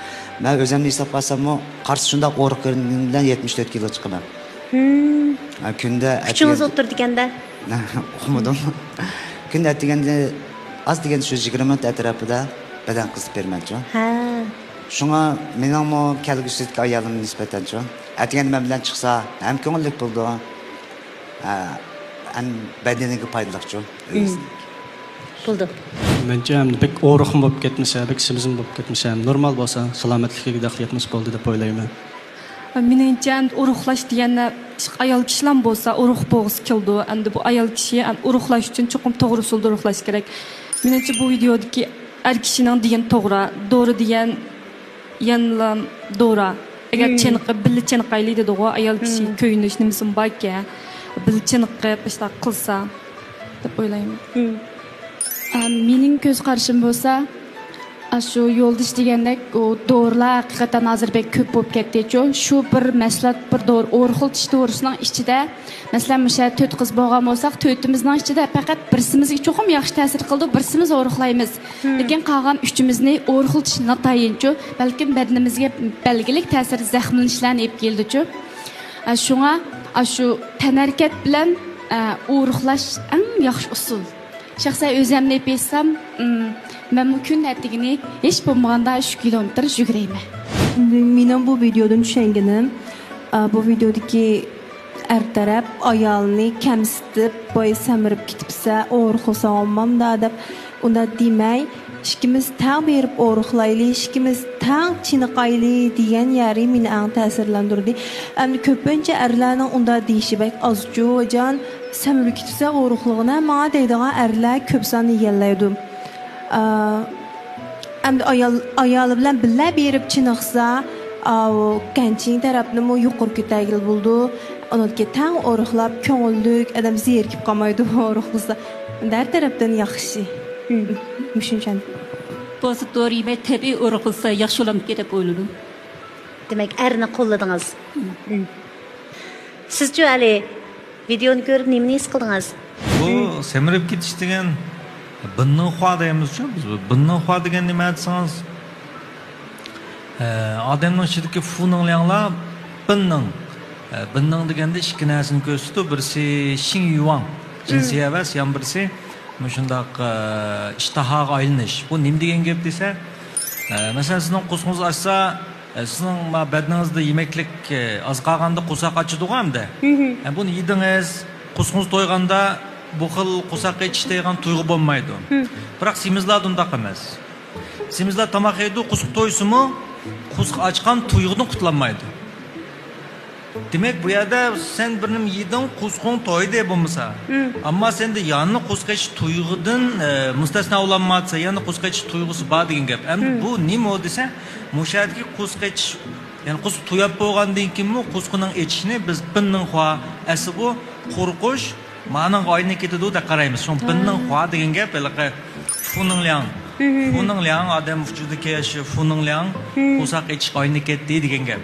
مەن ئۆزۈمنى ھېسابقا ئالساممۇ، قارىسا شۇنداق ئورۇق كۆرگىنىم بىلەن يەتمىش تۆت كىلو چىقىمەن. ھىم. ھە، كۈندە كۈچىڭىز ئەتىگەن ئولتۇرىدىكەن-دە. ئۇقمىدىم. كۈندە ئەتىگەندە ئاز دېگەندە شۇ يىگىرمە مىنۇت ئەتراپىدا بەدەن قىزىتىپ بېرىمەنچۇ. ھە. شۇڭا مېنىڭمۇ كەلگۈسىدىكى ئايالىمغا نىسبەتەنچۇ، ئەتىگەندە مەن بىلەن چىقسا ھەم كۆڭۈللۈك بولىدۇ، ھە، ھەم بەدىنىگە پايدىلىقچۇ. مم. بولىدۇ. مەنچە ئەمدى بەك ئورۇقمۇ بولۇپ كەتمىسە، بەك سېمىزمۇ بولۇپ كەتمىسە، نورمال بولسا، سالامەتلىكىگە دەخلى يەتمىسە بولدى دەپ ئويلايمەن. مېنىڭچە، ئەمدى ئورۇقلاش دېگەندە، ئايال كىشىلەرمۇ بولسا ئورۇق بولغۇسى كېلىدۇ. ئەمدى بۇ ئايال كىشى ئورۇقلاش ئۈچۈن چوقۇم توغرا ئۇسۇلدا ئورۇقلاش كېرەك. مېنىڭچە، بۇ ۋىدېئودىكى ئەر كىشىنىڭ دېگىنى توغرا. دورا دېگەن يەنىلا دورا. ئەگەر چېنىقىپ، بىللە چېنىقايلى دېدىغۇ، ئايال كىشى كۆيۈنۈش نېمىسىمۇ باركەن. بىللە چېنىقىپ، ئىشتاق قىلسا، دەپ ئويلايمەن. ئەم، مېنىڭ كۆز قارىشىم بولسا، ئاشۇ يولدىشى دېگەندەك، ئۇ دورىلار ھەقىقەتەن ھازىر بەك كۆپ بولۇپ كەتتىچۇ. شۇ بىر مەھسۇلات، بىر دورا، ئورۇقلىتىش دورىسىنىڭ ئىچىدە، مەسىلەن، مۇشۇ تۆت قىز بولغان بولساق، تۆتىمىزنىڭ ئىچىدە پەقەت بىرسىمىزگە چوقۇم ياخشى تەسىر قىلىدۇ، بىرسىمىز ئورۇقلايمىز. لېكىن قالغان ئۈچىمىزنى ئورۇقلىتىش ناتايىنچۇ، بەلكىم بەدىنىمىزگە بەلگىلىك تەسىر زەخىملىنىشلەرنى ئېلىپ كېلىدىچۇ. ئە، شۇڭا ئاشۇ تەنھەرىكەت بىلەن، ئە، ئورۇقلاش ئەڭ ياخشى ئۇسۇل. شەخسەن ئۆزۈمنى ئېلىپ ئېيتسام، ئىم، مەنمۇ كۈن ئەتىگىنى ھېچ بولمىغاندا ئۈچ كىلومېتىر يۈگۈرەيمەن. مېنىڭ بۇ ۋىدېودىن چۈشەنگىنىم، ئا، بۇ ۋىدېودىكى ئەر تەرەپ ئايالىنى كەمسىتىپ، ۋاي سەمرىپ كېتىپسە، ئورۇقلىساڭ بولمامدا دەپ ئۇنداق دېمەي، ئىككىمىز تەڭ بېرىپ ئورۇقلايلى، ئىككىمىز تەڭ چېنىقايلى دېگەن يەرى مېنى ئەڭ تەسىرلەندۈردى. ئەمدى كۆپىنچە ئەرلەرنىڭ ئۇنداق دېيىشى بەك ئازچۇ، جان، سەمرىپ كېتىپسە ئورۇقلىغىنە ماڭا دەيدىغان ئەرلەر كۆپ سان يېگەنلەيدۇ. ئا، ئەمدى ئايال، ئايالى بىلەن بىللە بېرىپ چېنىقسا، ئاۋۇ كەنچىنىڭ تەرەپنىمۇ يۇقىرى كۆتەرگىلى بولىدۇ. ئۇنىڭدىكى تەڭ ئورۇقلاپ، كۆڭۈللۈك، ئادەم زېرىكىپ قالمايدۇ ئورۇقلىسا. ھەر تەرەپتىن ياخشى. مم. مۇشۇنى چۈشەندىم. بولسا دورا يېمەي تەبىئىي ئورۇقلىسا ياخشى بولامدىكىن دەپ ئويلىدىم. دېمەك، ئەرنى قوللىدىڭىز. مم. سىزچۇ ئەلى؟ ۋىدېونى كۆرۈپ نېمىنى ھېس قىلدىڭىز؟ بۇ سەمرىپ كېتىش دېگەن بىننىڭخۇا دەيمىزچۇ بىز. بۇ بىننىڭخۇا دېگەن نېمە دېسىڭىز، ئە، ئادەمنىڭ ئىچىدىكى فۇنىڭلياڭلار بىننىڭ، ئە، بىننىڭ دېگەندە ئىككى نەرسىنى كۆرسىتىدۇ. بىرسى شىڭيۈۋاڭ، جىنسىي ھەۋەس، يەنە بىرسى مۇشۇنداق، ئە، ئىشتىھاغا ئايلىنىش. بۇ نېمە دېگەن گەپ دېسە، ئە، مەسىلەن، سىزنىڭ قورسىقىڭىز ئاچسا، ئە، سىزنىڭ ما بەدىنىڭىزدە يېمەكلىك، ئە، ئاز قالغاندا قورساق ئاچىدىغۇ ئەمدى. ئە، بۇنى يېدىڭىز، قورسىقىڭىز تويغاندا بۇ خىل قورساق ئېچىش دەيدىغان تۇيغۇ بولمايدۇ. بىراق سېمىزلاردا ئۇنداق ئەمەس. سېمىزلار تاماق يەيدۇ، قورسىقى تويسىمۇ، قورسىقى ئاچقان تۇيغۇدىن قۇتۇلالمايدۇ. دېمەك، بۇ يەردە سەن بىر نېمە يېدىڭ، قورسىقىڭ تويدى بولمىسا. ئەمما سەندە يەنە قورساق ئېچىش تۇيغۇدىن، ئە، مۇستەسنا بولالمايسەن، يەنە قورساق ئېچىش تۇيغۇسى بار دېگەن گەپ. ئەمدى بۇ نېمە ئۇ دېسە، مۇشۇ يەردىكى قورساق ئېچىش، يەنى قورساق تويۇپ بولغاندىن كېيىنمۇ قورسىقىنىڭ ئېچىشىنى بىز بىننىڭخۇا، ئەسلى بۇ قورقۇش، مانىڭغا ئايلىنىپ كېتىدۇ دەپ قارايمىز. شۇڭا بىننىڭخۇا دېگەن گەپ ھېلىقى فۇنىڭلياڭ. فۇنىڭلياڭ ئادەم ۋۇجۇدىدىكى شۇ فۇنىڭلياڭ قورساق ئېچىشقا ئايلىنىپ كەتتى دېگەن گەپ.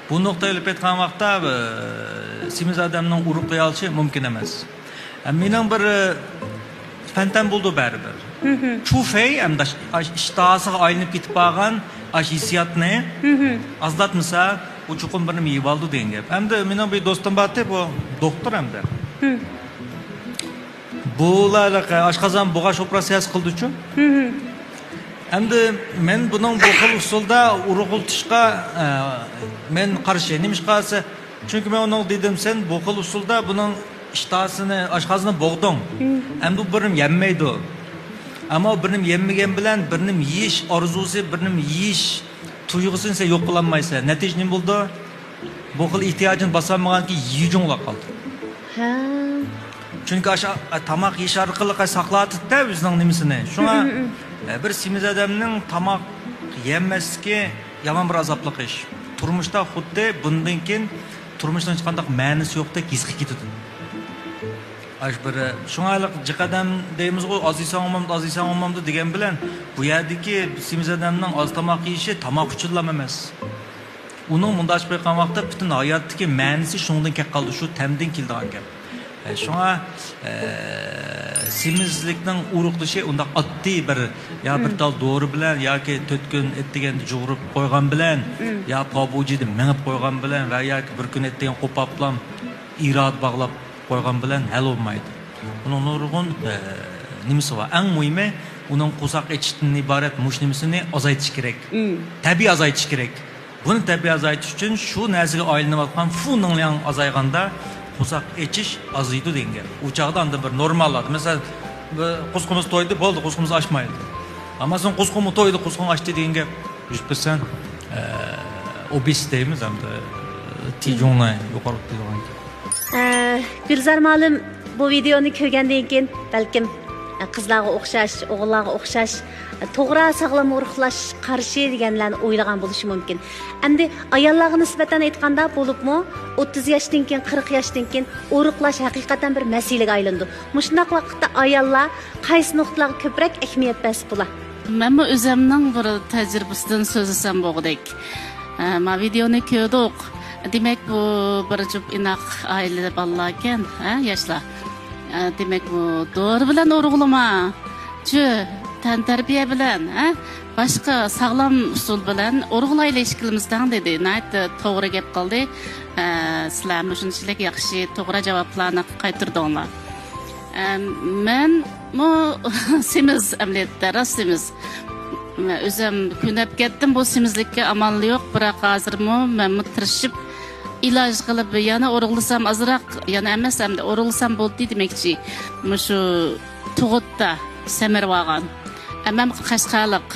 بۇ نۇقتا ئېلىپ ئېيتقان ۋاقىتتا، ئى، سېمىز ئادەمنىڭ ئورۇق قىلالىشى مۇمكىن ئەمەس. ئە، مېنىڭ بىر، ئى، پەنتەم بولىدۇ بەرىبىر. چۇفەي ئەمدى ئاش-، ئاش-، ئىشتىھاسىغا ئايلىنىپ كېتىپ بارغان ئاش ھېسسىياتنى ئازلاتمىسا، ئۇ چوقۇم بىر نېمە يېيىۋالىدۇ دېگەن گەپ. ئەمدى مېنىڭ بىر دوستۇم بارتى، بۇ دوختۇر ئەمدى. بۇلار ئاشقازان بوغاش ئوپېراتسىيەسى قىلدىچۇ. ئەمدى مەن بۇنىڭ بۇ خىل ئۇسۇلدا ئورۇقلىتىشقا، ئە، مەن قارشى. نېمىشقا دېسە، چۈنكى مەن ئۇنىڭغا دېدىم، سەن بۇ خىل ئۇسۇلدا بۇنىڭ ئىشتىھاسىنى، ئاشقازىنىنى بوغدۇڭ. ئەمدى ئۇ بىر نېمە يەممەيدۇ. ئەمما ئۇ بىر نېمە يەممىگەن بىلەن بىر نېمە يېيىش ئارزۇسى، بىر نېمە يېيىش تۇيغۇسىنى سەن يوق قىلالمايسەن. نەتىجە نېمە بولىدۇ؟ بۇ خىل ئېھتىياجىنى باسالمىغاندىن كېيىن يېيىجۇڭلاپ قالىدۇ. ھە. چۈنكى ئاشۇ، ئا، تاماق يېيىش ئارقىلىق ساقلاۋاتىدۇ-دە ئۆزىنىڭ نېمىسىنى. شۇڭا، ئە، بىر سېمىز ئادەمنىڭ تاماق يېمەسلىكى يامان بىر ئازابلىق ئىش. تۇرمۇشتا خۇددى بۇندىن كېيىن تۇرمۇشنىڭ ھېچقانداق مەنىسى يوقتەك ھېس قىلىپ كېتىدۇ. ئاش بىر، شۇڭا ھېلىقى جىق ئادەم دەيمىزغۇ، ئاز يېسەڭ بولمامدۇ، ئاز يېسەڭ بولمامدۇ دېگەن بىلەن، بۇ يەردىكى سېمىز ئادەمنىڭ ئاز تاماق يېيىشى تاماق ئۈچۈنلا ئەمەس. ئۇنىڭ مۇنداق ئېيتقان ۋاقىتتا پۈتۈن ھاياتتىكى مەنىسى شۇنىڭدىن كېلىپ قالىدۇ، شۇ تەمدىن كېلىدىغان گەپ. ئە، شۇڭا، ئە، سېمىزلىكنىڭ ئورۇقلىشى ئۇنداق ئاددىي بىر، يا بىر تال دورا بىلەن ياكى تۆت كۈن ئەتىگەندە جۇغۇرۇپ قويغان بىلەن، يا پابۇجىدا مېڭىپ قويغان بىلەن ۋە ياكى بىر كۈن ئەتىگەن قوپاپلام ئىرادە باغلاپ قويغان بىلەن ھەل بولمايدۇ. ئۇنىڭ نۇرغۇن، ئە، نېمىسى بار. ئەڭ مۇھىمى، ئۇنىڭ قورساق ئېچىشتىن ئىبارەت مۇشۇ نېمىسىنى ئازايتىش كېرەك. تەبىئىي ئازايتىش كېرەك. بۇنى تەبىئىي ئازايتىش ئۈچۈن شۇ نەرسىگە ئايلىنىۋاتقان فۇ نىڭلياڭ ئازايغاندا، قورساق ئېچىش ئازىيىدۇ دېگەن گەپ. ئۇ چاغدا ئاندىن بىر نورمال ئادەم. مەسىلەن، بىر قورسىقىمىز تويدى، بولدى، قورسىقىمىز ئاچمايدۇ. ئەمما سېنىڭ قورسىقىڭمۇ تويدى، قورسىقىڭ ئاچتى دېگەن گەپ. يۈز پىرسەنت، ئە، ئوبېس دەيمىز ئەمدى. 体重呢又高了，对吧？ ئە، گۈلزار مۇئەللىم، بۇ ۋىدېئونى كۆرگەندىن كېيىن بەلكىم، ئە، قىزلارغا ئوخشاش، ئوغۇللارغا ئوخشاش، ئە، توغرا ساغلام ئورۇقلاش قارىشى دېگەنلەرنى ئويلىغان بولۇشى مۇمكىن. ئەمدى ئاياللارغا نىسبەتەن ئېيتقاندا، بولۇپمۇ ئوتتۇز ياشتىن كېيىن، قىرىق ياشتىن كېيىن ئورۇقلاش ھەقىقەتەن بىر مەسىلىگە ئايلىنىدۇ. مۇشۇنداق ۋاقىتتا ئاياللار قايسى نۇقتىلارغا كۆپرەك ئەھمىيەت بەرسە بولا؟ مەنمۇ ئۆزۈمنىڭ بىر تەجرىبىسىدىن سۆزلىسەم بوغۇدەك. ئە، ما ۋىدېئونى كۆردۇق. دېمەك، بۇ بىر جۈپ ئىناق ئائىلىدە بالىلاركەن، ھە، ياشلار. ئە، دېمەك، بۇ دورا بىلەن ئورۇقلىما، چۈ، تەنتەربىيە بىلەن، ھە، باشقا ساغلام ئۇسۇل بىلەن ئورۇقلايلى ئىككىلىمىز تەڭ، دېدى. ناھايىتى توغرا گەپ قىلدى. ئە، سىلەر مۇشۇنچىلىك ياخشى، توغرا جاۋابلارنى قايتۇردۇڭلار. ئە، مەنمۇ سېمىز، ئەمەلىيەتتە، راست سېمىز. مەن ئۆزۈم كۆنۈپ كەتتىم بۇ سېمىزلىككە، ئامال يوق، بىراق ھازىرمۇ مەنمۇ تىرىشىپ ئىلاج قىلىپ، يەنە ئورۇقلىسام ئازراق، يەنە ئەمەس، ئەمدى ئورۇقلىسام بولدى دېمەكچى. مۇشۇ تۇغۇتتا سەمرىۋالغان. ئەمەم قەشقەرلىق،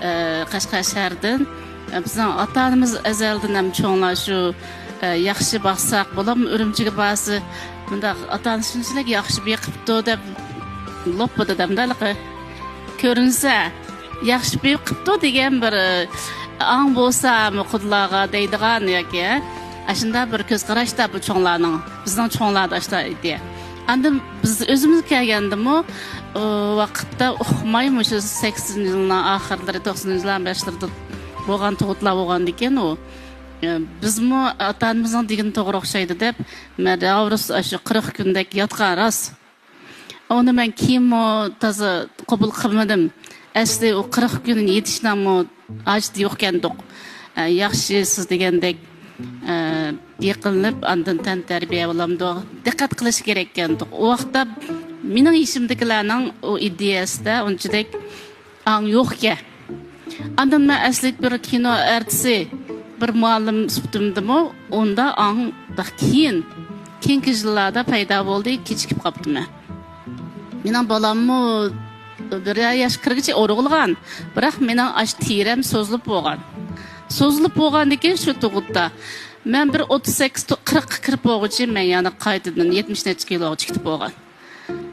ئە، قەشقەر شەھىرىدىن. ئە، بىزنىڭ ئاتا-ئانىمىز ئەزەلدىن ھەم چوڭلار شۇ، ئە، ياخشى باقساق بولامدۇ، ئۈرۈمچىگە بارسا، مۇنداق ئاتا-ئانىسى شۇنچىلىك ياخشى بېقىپتۇ دەپ لوپپىدە دەمدە ھېلىقى كۆرۈنسە، ياخشى بېقىپتۇ دېگەن بىر، ئە، ئاڭ بولسا قۇدىلارغا دەيدىغان ياكى، ئە، ئاشۇنداق بىر كۆز قاراشتا بۇ چوڭلارنىڭ، بىزنىڭ چوڭلاردا ئاشۇنداق ئىدى. ئاندىن بىز ئۆزىمىز كەلگەندىمۇ، ئۇ ۋاقىتتا ئۇقماي، مۇشۇ سەكسىنىنچى يىلنىڭ ئاخىرلىرى، توقسىنىنچى يىللار باشلىرىدا بولغان تۇغۇتلار بولغاندىكىن، ئۇ، ئە، بىزمۇ ئاتا-ئانىمىزنىڭ دېگىنى توغرا ئوخشايدۇ دەپ، مەن راۋرۇس ئاشۇ قىرىق كۈندەك ياتقان راست. ئۇنى مەن كېيىنمۇ تازا قوبۇل قىلمىدىم. ئەسلى ئۇ قىرىق كۈن يېتىشنىڭمۇ ھاجىتى يوقكەندۇق. ئە، ياخشى، سىز دېگەندەك، ئە، يېقىنلىنىپ، ئاندىن تەنتەربىيە بولامدۇ، دىققەت قىلىش كېرەككەندۇق. ئۇ ۋاقىتتا مېنىڭ يېشىمدىكىلەرنىڭ ئۇ ئىدىيەسىدە ئۇنچىلىك ئاڭ يوقكەن. ئاندىن مەن ئەسلىدە بىر كىنو ئارتىسى، بىر مۇئەللىم سۈپىتىمدىمۇ ئۇندا ئاڭ كېيىن، كېيىنكى يىللاردا پەيدا بولدى، كېچىكىپ قاپتىمەن. مېنىڭ بالاممۇ بىر ياش كىرگۈچە ئورۇقلىغان، بىراق مېنىڭ ئاشۇ تېرەم سوزۇلۇپ بولغان. سوزۇلۇپ بولغاندىن كېيىن شۇ تۇغۇتتا مەن بىر ئوتتۇز سەككىز، قىرىققا كىرىپ بولغۇچە مەن يەنە قايتىدىن يەتمىش نەچچە كىلوغا چىقىپ بولغان.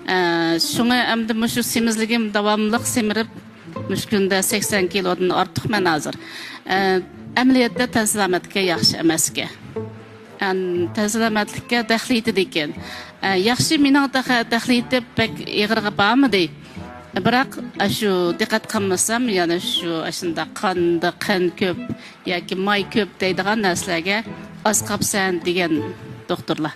ئە، شۇڭا ئەمدى مۇشۇ سېمىزلىكىم داۋاملىق سېمىرىپ، مۇشۇ كۈندە سەكسەن كىلودىن ئارتۇقمەن ھازىر. ئە، ئەمەلىيەتتە تەن سالامەتلىككە ياخشى ئەمەسكەن. ئەن، تەن سالامەتلىككە دەخلى يېتىدىكەن. ئە، ياخشى، مېنىڭ دەخ-، دەخلى يېتىپ بەك ئېغىرغا بارمىدى. بىراق، ئاشۇ دىققەت قىلمىسام، يەنە شۇ ئاشۇنداق قاندا قان كۆپ ياكى ماي كۆپ دەيدىغان نەرسىلەرگە ئاز قاپسەن دېگەن دوختۇرلار.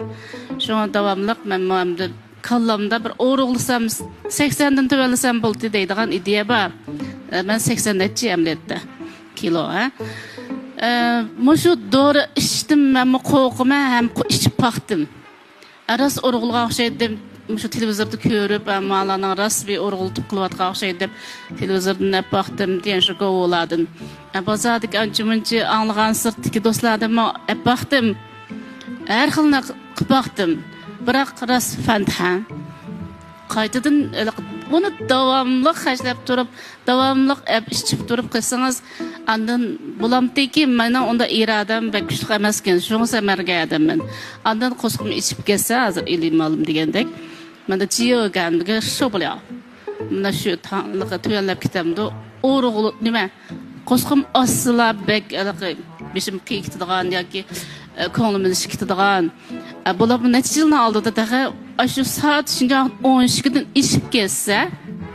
شۇڭا داۋاملىق مەنمۇ ئەمدى كاللامدا بىر ئورۇقلىسام، سەكسەندىن تۆۋەنلىسەم بولدى دەيدىغان ئىدىيە بار. ئە، مەن سەكسەن نەچچە ئەمەلىيەتتە كىلو، ھە؟ ئە، مۇشۇ دورا ئىچىشتىن مەنمۇ قورقىمەن ھەم قو-، ئىچىپ باقتىم. ئە، راست ئورۇقلىغان ئوخشايدۇ. مۇشۇ تېلېۋىزوردا كۆرۈپ، ئە، مالارنىڭ راست بىر ئورۇقلىتىپ قىلىۋاتقان ئوخشايدۇ دەپ تېلېۋىزوردىن ئەپ باقتىم، دېگەن شۇ گوۋۇلاردىن. ئە، بازاردىكى ئانچە مۇنچە ئاڭلىغان سىرتتىكى دوستلاردىنمۇ ئەپ باقتىم. ھەر خىلنى قىلىپ باقتىم. بىراق راست فەند ھە. قايتىدىن ھېلىقى بۇنى داۋاملىق خەجلەپ تۇرۇپ، داۋاملىق ئەپ ئىچىپ تۇرۇپ قىلسىڭىز، ئاندىن بولامتىكى، مېنىڭ ئۇنداق ئىرادەم بەك كۈچلۈك ئەمەسكەن، شۇڭا سەمەرگە ئادەممەن. ئاندىن قورسىقىم ئىچىپ كەتسە، ھازىر ئىلى مالىم دېگەندەك، مەندە جىيو گەنگە شۇ بولۇ. مانا شۇ تاڭلىقى تۆۋەنلەپ كېتەمدۇ؟ ئورۇقلۇق نېمە؟ قورسىقىم ئاچسىلا بەك ھېلىقى بېشىم قېيىپ كېتىدىغان ياكى، ئە، كۆڭلۈم ئېلىشىپ كېتىدىغان. ئە، بولۇپمۇ نەچچە يىلنىڭ ئالدىدا تېخى ئاشۇ سائەت شىنجاڭ ئون ئىككىدىن ئېشىپ كەتسە،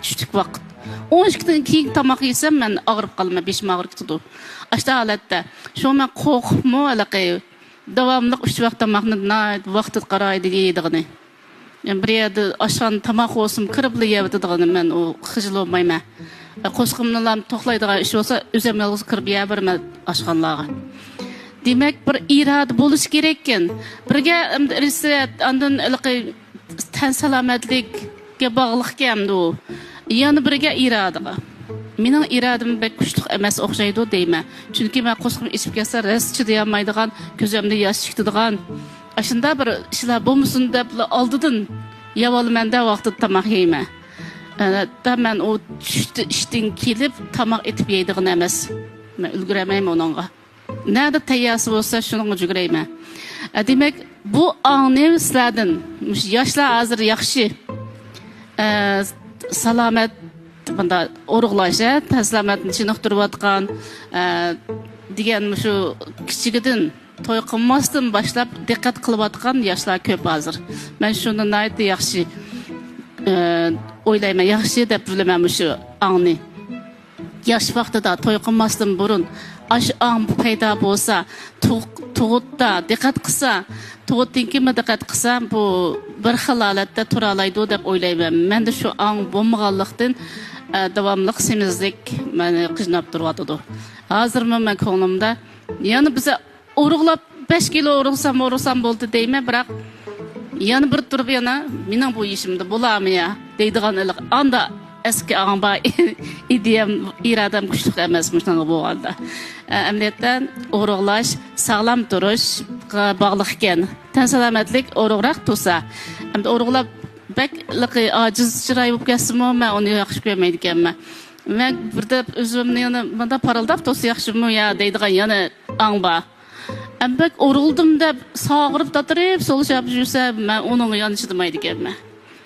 چۈشلۈك ۋاقىت. ئون ئىككىدىن كېيىن تاماق يېسەم، مەن ئاغرىپ قالىمەن، بېشىم ئاغرىپ كېتىدۇ. ئاشۇنداق ھالەتتە. شۇڭا مەن قورقۇپمۇ ھېلىقى داۋاملىق ئۈچ ۋاق تاماقنى ناھايىتى ۋاقتىدا قارايدۇ يەيدىغىنى. يەنى بىر يەردە ئاشخانا تاماق بولسىمۇ كىرىپلا يەۋېتىدىغىنى مەن ئۇ خىجىل بولمايمەن. قورسىقىمنىلا توقلايدىغان ئىش بولسا ئۆزۈم يالغۇز كىرىپ يەۋېرىمەن ئاشخانىلارغا. دېمەك، بىر ئىرادە بولۇش كېرەككەن. بىرگە ئەمدى ئىرسىيەت، ئاندىن ھېلىقى تەن سالامەتلىككە باغلىقكەن ئەمدى ئۇ. يەنە بىرگە ئىرادىغا. مېنىڭ ئىرادىم بەك كۈچلۈك ئەمەس ئوخشايدۇ دەيمەن. چۈنكى مەن قورسىقىم ئېچىپ كەتسە راست چىدىيالمايدىغان، كۆزۈمدىن ياش چىقىدىغان، ئاشۇنداق بىر ئىشلار بولمىسۇن دەپلا ئالدىدىن يەۋالىمەن-دە، ۋاقتىدا تاماق يەيمەن. ھەتتا مەن ئۇ چۈشتە ئىشتىن كېلىپ تاماق ئېتىپ يەيدىغان ئەمەس. مەن ئۈلگۈرەلمەيمەن ئۇنىڭغا. نەدە تەييارسى بولسا، شۇنىڭغا يۈگۈرەيمەن. ئە، دېمەك، بۇ ئاڭنى سىلەردىن، مۇشۇ ياشلار ھازىر ياخشى، ئە، سالامەت، بۇنداق ئورۇقلاش، ئە، تەن سالامەتلىكنى چېنىقتۇرۇۋاتقان، ئە، دېگەن مۇشۇ كىچىكىدىن توي قىلماستىن باشلاپ دىققەت قىلىۋاتقان ياشلار كۆپ ھازىر. مەن شۇنى ناھايىتى ياخشى، ئە، ئويلايمەن، ياخشى دەپ بىلىمەن مۇشۇ ئاڭنى. ياش ۋاقتىدا توي قىلماستىن بۇرۇن ئاشۇ ئاڭ پەيدا بولسا، تۇغ-، تۇغۇتتا دىققەت قىلسا، تۇغۇتتىن كېيىنمۇ دىققەت قىلسا، بۇ بىر خىل ھالەتتە تۇرالايدۇ دەپ ئويلايمەن. مەندە شۇ ئاڭ بولمىغانلىقتىن، ئە، داۋاملىق سېمىزلىك مېنى قىيناپ تۇرۇۋاتىدۇ. ھازىرمۇ مەن كۆڭلۈمدە يەنە بىز ئورۇقلاپ، بەش كىلو ئورۇقسام، ئورۇقسام بولدى دەيمەن، بىراق يەنە بىر تۇرۇپ يەنە مېنىڭ بۇ يېشىمدا بولارمۇ يا دەيدىغان ھېلىقى ئاندا ئەسكى ئاڭ بار، ئىدىيەم، ئىرادەم كۈچلۈك ئەمەس مۇشۇنىڭغا بولغاندا. ئە، ئەمەلىيەتتە ئورۇقلاش، ساغلام تۇرۇشقا باغلىق ئىكەن. تەن سالامەتلىك ئورۇقراق تۇرسا، ئەمدى ئورۇقلاپ بەك ھېلىقى ئاجىز چىراي بولۇپ كەتسىمۇ، مەن ئۇنى ياخشى كۆرمەيدىكەنمەن. مەن بىردە ئۆزۈمنى يەنە مۇنداق پارىلداپ تۇرسا ياخشىمۇ يا دەيدىغان يەنە ئاڭ بار. ئەمما بەك ئورۇلدۇم دەپ ساغۇرۇپ تاتىرىپ سولىشاپ يۈرسە، مەن ئۇنىڭغا يەنە چىدىمايدىكەنمەن.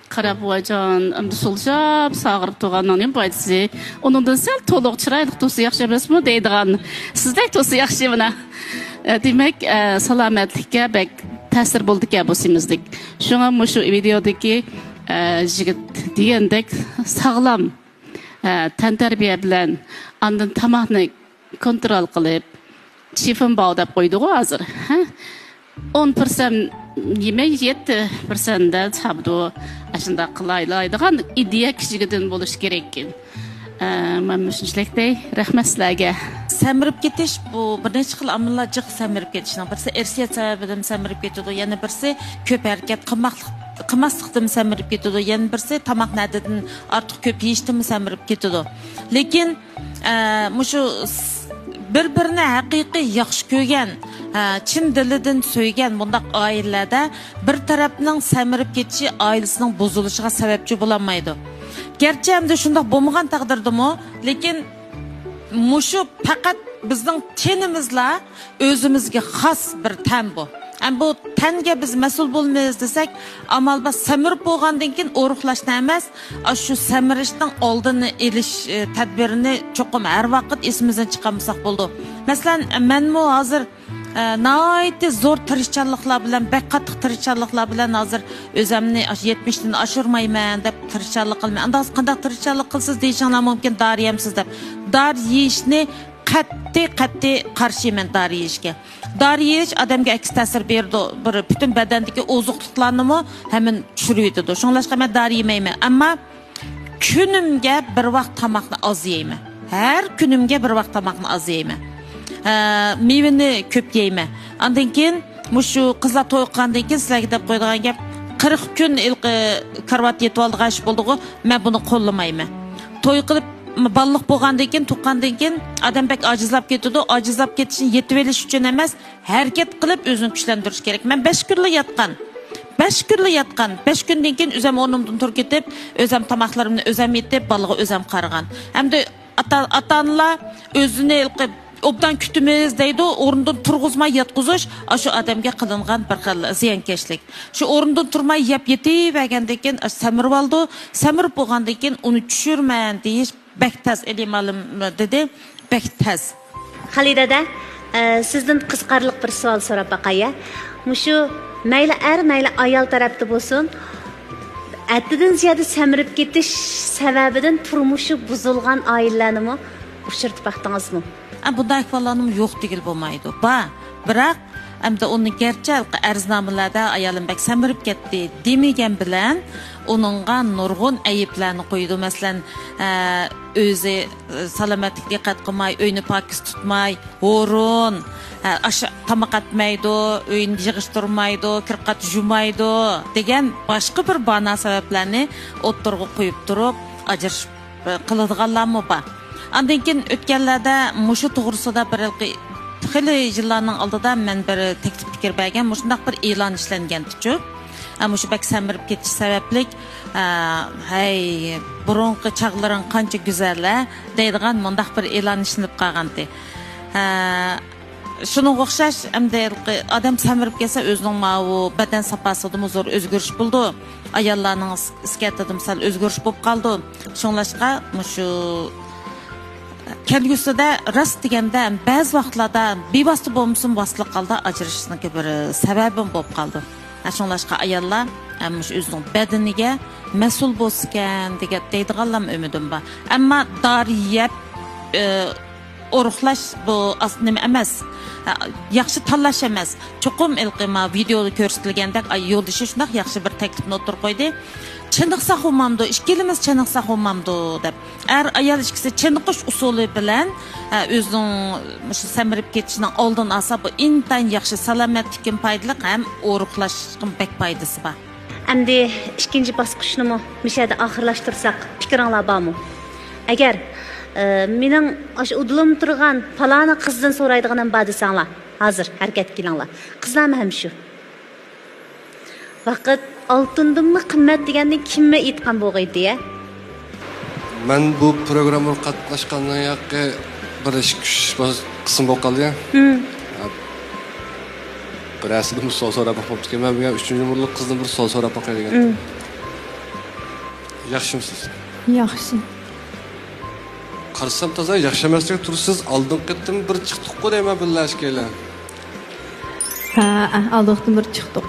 قاراپ، ۋايجان، ئەمدى سولىشاپ ساغۇرۇپ تۇرغاننىڭ نېمە پايدىسى؟ ئۇنىڭدىن سەل تولۇق چىرايلىق تۇرسا ياخشى ئەمەسمۇ دەيدىغان. سىزدەك تۇرسا ياخشى مانا. ئە، دېمەك، ئە، سالامەتلىككە بەك تەسىر بولىدىكەن بۇ سېمىزلىك. شۇڭا مۇشۇ ۋىدېئودىكى، ئە، يىگىت دېگەندەك ساغلام، ئە، تەنتەربىيە بىلەن ئاندىن تاماقنى كونترول قىلىپ، چىفېن باۋ دەپ قويدىغۇ ھازىر، ھە؟ ئون پىرسەنت يېمەي، يەتتە پىرسەنتتە چابدۇ. ئاشۇنداق قىلايلايدىغان ئىدىيە كىچىكىدىن بولۇشى كېرەككەن. ئە، مەن مۇشۇنچىلىك دەي. رەھمەت سىلەرگە. سەمرىپ كېتىش بۇ بىر نەچچە خىل ئامىللار جىق سەمرىپ كېتىشنىڭ. بىرسى ئىرسىيەت سەۋەبىدىن سەمرىپ كېتىدۇ، يەنە بىرسى كۆپ ھەرىكەت قىلماقلىق، قىلماسلىقتىن سەمرىپ كېتىدۇ، يەنە بىرسى تاماقنى ھەددىدىن ئارتۇق كۆپ يېيىشتىنمۇ سەمرىپ كېتىدۇ. لېكىن ئە، مۇشۇ س-، بىر-بىرىنى ھەقىقىي ياخشى كۆرگەن، ئە، چىن دىلىدىن سۆيگەن بۇنداق ئائىلىلەردە بىر تەرەپنىڭ سەمرىپ كېتىشى ئائىلىسىنىڭ بۇزۇلۇشىغا سەۋەبچى بولالمايدۇ. گەرچە ئەمدى شۇنداق بولمىغان تەقدىردىمۇ، لېكىن مۇشۇ پەقەت بىزنىڭ تېنىمىزلا ئۆزىمىزگە خاس بىر تەن بۇ. ئەمما بۇ تەنگە بىز مەسئۇل بولىمىز دېسەك، ئامال بار سەمرىپ بولغاندىن كېيىن ئورۇقلاشنى ئەمەس، ئاشۇ سەمرىشنىڭ ئالدىنى ئېلىش، ئە، تەدبىرىنى چوقۇم ھەر ۋاقىت ئېسىمىزدىن چىقارمىساق بولىدۇ. مەسىلەن، مەنمۇ ھازىر، ئە، ناھايىتى زور تىرىشچانلىقلار بىلەن، بەك قاتتىق تىرىشچانلىقلار بىلەن ھازىر ئۆزەمنى ئاشۇ يەتمىشتىن ئاشۇرمايمەن دەپ تىرىشچانلىق قىلىمەن. ئانداق قانداق تىرىشچانلىق قىلىسىز دېيىشىڭلار مۇمكىن، دارى يەمسىز دەپ. دارى يېيىشنى قەتئىي، قەتئىي قارشىمەن دارى يېيىشكە. دارى يېيىش ئادەمگە ئەكس تەسىر بېرىدۇ. بىر پۈتۈن بەدەندىكى ئوزۇقلۇقلارنىمۇ ھەممىنى چۈشۈرۈۋېتىدۇ. شۇڭلاشقا مەن دارى يېمەيمەن. ئەمما كۈنۈمگە بىر ۋاق تاماقنى ئاز يەيمەن. ھەر كۈنۈمگە بىر ۋاق تاماقنى ئاز يەيمەن. ھە، مېۋىنى كۆپ يەيمەن. ئاندىن كېيىن مۇشۇ قىزلار توي قىلغاندىن كېيىن سىلەرگە دەپ قويىدىغان گەپ، قىرىق كۈن ھېلىقى كارىۋات يېتىۋالىدىغان ئىش بولدىغۇ، مەن بۇنى قوللىمايمەن. توي قىلىپ بالىلىق بولغاندىن كېيىن، تۇغقاندىن كېيىن ئادەم بەك ئاجىزلاپ كېتىدۇ. ئاجىزلاپ كېتىشىنى يېتىۋېلىش ئۈچۈن ئەمەس، ھەرىكەت قىلىپ ئۆزىنى كۈچلەندۈرۈش كېرەك. مەن بەش كۈنلا ياتقان. بەش كۈنلا ياتقان. بەش كۈندىن كېيىن ئۆزەم ئورنۇمدىن تۇرۇپ كېتىپ، ئۆزەم تاماقلىرىمنى ئۆزەم ئېتىپ، بالىغا ئۆزەم قارىغان. ئەمدى ئاتا، ئاتا-ئانىلار ئۆزىنى ھېلىقى ئوبدان كۈتىمىز دەيدۇ، ئورنىدىن تۇرغۇزماي ياتقۇزۇش، ئاشۇ ئادەمگە قىلىنغان بىر خىل زىيانكەشلىك. شۇ ئورنىدىن تۇرماي يەپ يېتىۋەرگەندىن كېيىن، ئاشۇ سەمرىۋالىدۇ. سەمرىپ بولغاندىن كېيىن ئۇنى چۈشۈرىمەن دېيىش بەك تەس، ئەلى مۇئەللىم دېدى، بەك تەس. خالىدە دە، ئە، سىزدىن قىزىقارلىق بىر سوئال سوراپ باقاي. مۇشۇ مەيلى ئەر، مەيلى ئايال تەرەپتە بولسۇن، ھەددىدىن زىيادە سەمرىپ كېتىش سەۋەبىدىن تۇرمۇشى بۇزۇلغان ئائىلىلەرنىمۇ ئۇچرىتىپ باقتىڭىزمۇ؟ ئە، بۇنداق ئەھۋاللارنىمۇ يوق دېگىلى بولمايدۇ. بار، بىراق ئەمدى ئۇنى گەرچە ئەرزنامىلەردە ئايالىم بەك سەمرىپ كەتتى دېمىگەن بىلەن، ئۇنىڭغا نۇرغۇن ئەيىبلەرنى قويىدۇ. مەسىلەن، ئە، ئۆزى، ئە، سالامەتلىككە دىققەت قىلماي، ئۆينى پاكىز تۇتماي، ھۇرۇن، ئە، ئاش-، تاماق ئەتمەيدۇ، ئۆينى يىغىشتۇرمايدۇ، كىر قات يۇمايدۇ دېگەن باشقا بىر بانا سەۋەبلەرنى ئوتتۇرىغا قويۇپ تۇرۇپ ئاجرىشىپ قىلىدىغانلارمۇ بار. ئاندىن كېيىن ئۆتكەنلەردە مۇشۇ توغرىسىدا بىر خېلى يىللارنىڭ ئالدىدا مەن بىر تەكلىپ پىكىر بەرگەن، مۇشۇنداق بىر ئېلان ئىشلەنگەنتىچۇ. ئە، مۇشۇ بەك سەمرىپ كېتىش سەۋەبلىك، ئە، ھەي، بۇرۇنقى چاغلىرىڭ قانچە گۈزەل-ە دەيدىغان مۇنداق بىر ئېلان ئىشلىنىپ قالغانتى. ئە، شۇنىڭغا ئوخشاش، ئەمدى ئادەم سەمرىپ كەتسە، ئۆزىنىڭ ماۋۇ بەدەن ساپاسىدىمۇ زور ئۆزگىرىش بولىدۇ. ئاياللارنىڭ ئىس-، ئىسكەتىدىمۇ سەل ئۆزگىرىش بولۇپ قالىدۇ. شۇڭلاشقا مۇشۇ كەلگۈسىدە راست دېگەندە بەزى ۋاقىتلاردا بىۋاسىتە بولمىسىمۇ، ۋاسىتىلىق ھالدا ئاجرىشىشنىڭكى بىر سەۋەبىمۇ بولۇپ قالىدۇ. ھە، شۇڭلاشقا ئاياللار، ھە، مۇشۇ ئۆزىنىڭ بەدىنىگە مەسئۇل بولسىكەن دېگەن، دەيدىغانلارمۇ ئۈمىدىم بار. ئەمما دارى يەپ، ئە، ئورۇقلاش بۇ ئاز نېمە ئەمەس. ھە، ياخشى تاللاش ئەمەس. چوقۇم ھېلىقى ما ۋىدېئودا كۆرسىتىلگەندەك، ئاي، يولدىشى شۇنداق ياخشى بىر تەكلىپنى ئوتتۇرىغا قويدى. چېنىقساق بولمامدۇ، ئىككىلىمىز چېنىقساق بولمامدۇ دەپ. ئەر ئايال ئىككىسى چېنىقىش ئۇسۇلى بىلەن، ھە، ئۆزىنىڭ مۇشۇ سەمرىپ كېتىشىنىڭ ئالدىنى ئالسا، بۇ ئىنتايىن ياخشى، سالامەتلىككىمۇ پايدىلىق ھەم ئورۇقلاشقىمۇ بەك پايدىسى بار. ئەمدى ئىككىنچى باسقۇچنىمۇ مۇشۇ يەردە ئاخىرلاشتۇرساق، پىكرىڭلار بارمۇ؟ ئەگەر، ئە، مېنىڭ ئاشۇ ئۇدۇلۇم تۇرغان پالانا قىزدىن سورايدىغىنىم بار دېسەڭلار، ھازىر ھەرىكەتكە كېلىڭلار. قىزلارمۇ ھەم شۇ. ۋاقىت ئالتۇندىنمۇ قىممەت دېگەننى كىممۇ ئېيتقان بولغىيدى، ھە؟ مەن بۇ پروگراممىغا قاتناشقاندىن ياقى بىر ئىككى ئۈچ بار قىسىم بولۇپ قالدى. ھىم. بىرەرسىدىن بىر سوئال سوراپ باقماپتىكەن. مەن بۈگۈن ئۈچىنچى نومۇرلۇق قىزدىن بىر سوئال سوراپ باقاي دېگەن. ھىم. ياخشىمۇسىز؟ ياخشى. قارىسام تازا ياخشى ئەمەستەك تۇرىسىز. ئالدىنقى قېتىم بىر چىقتۇققۇ دەيمەن بىللە ئىككىيلەن. ھە، ئالدىنقى قېتىم بىر چىقتۇق.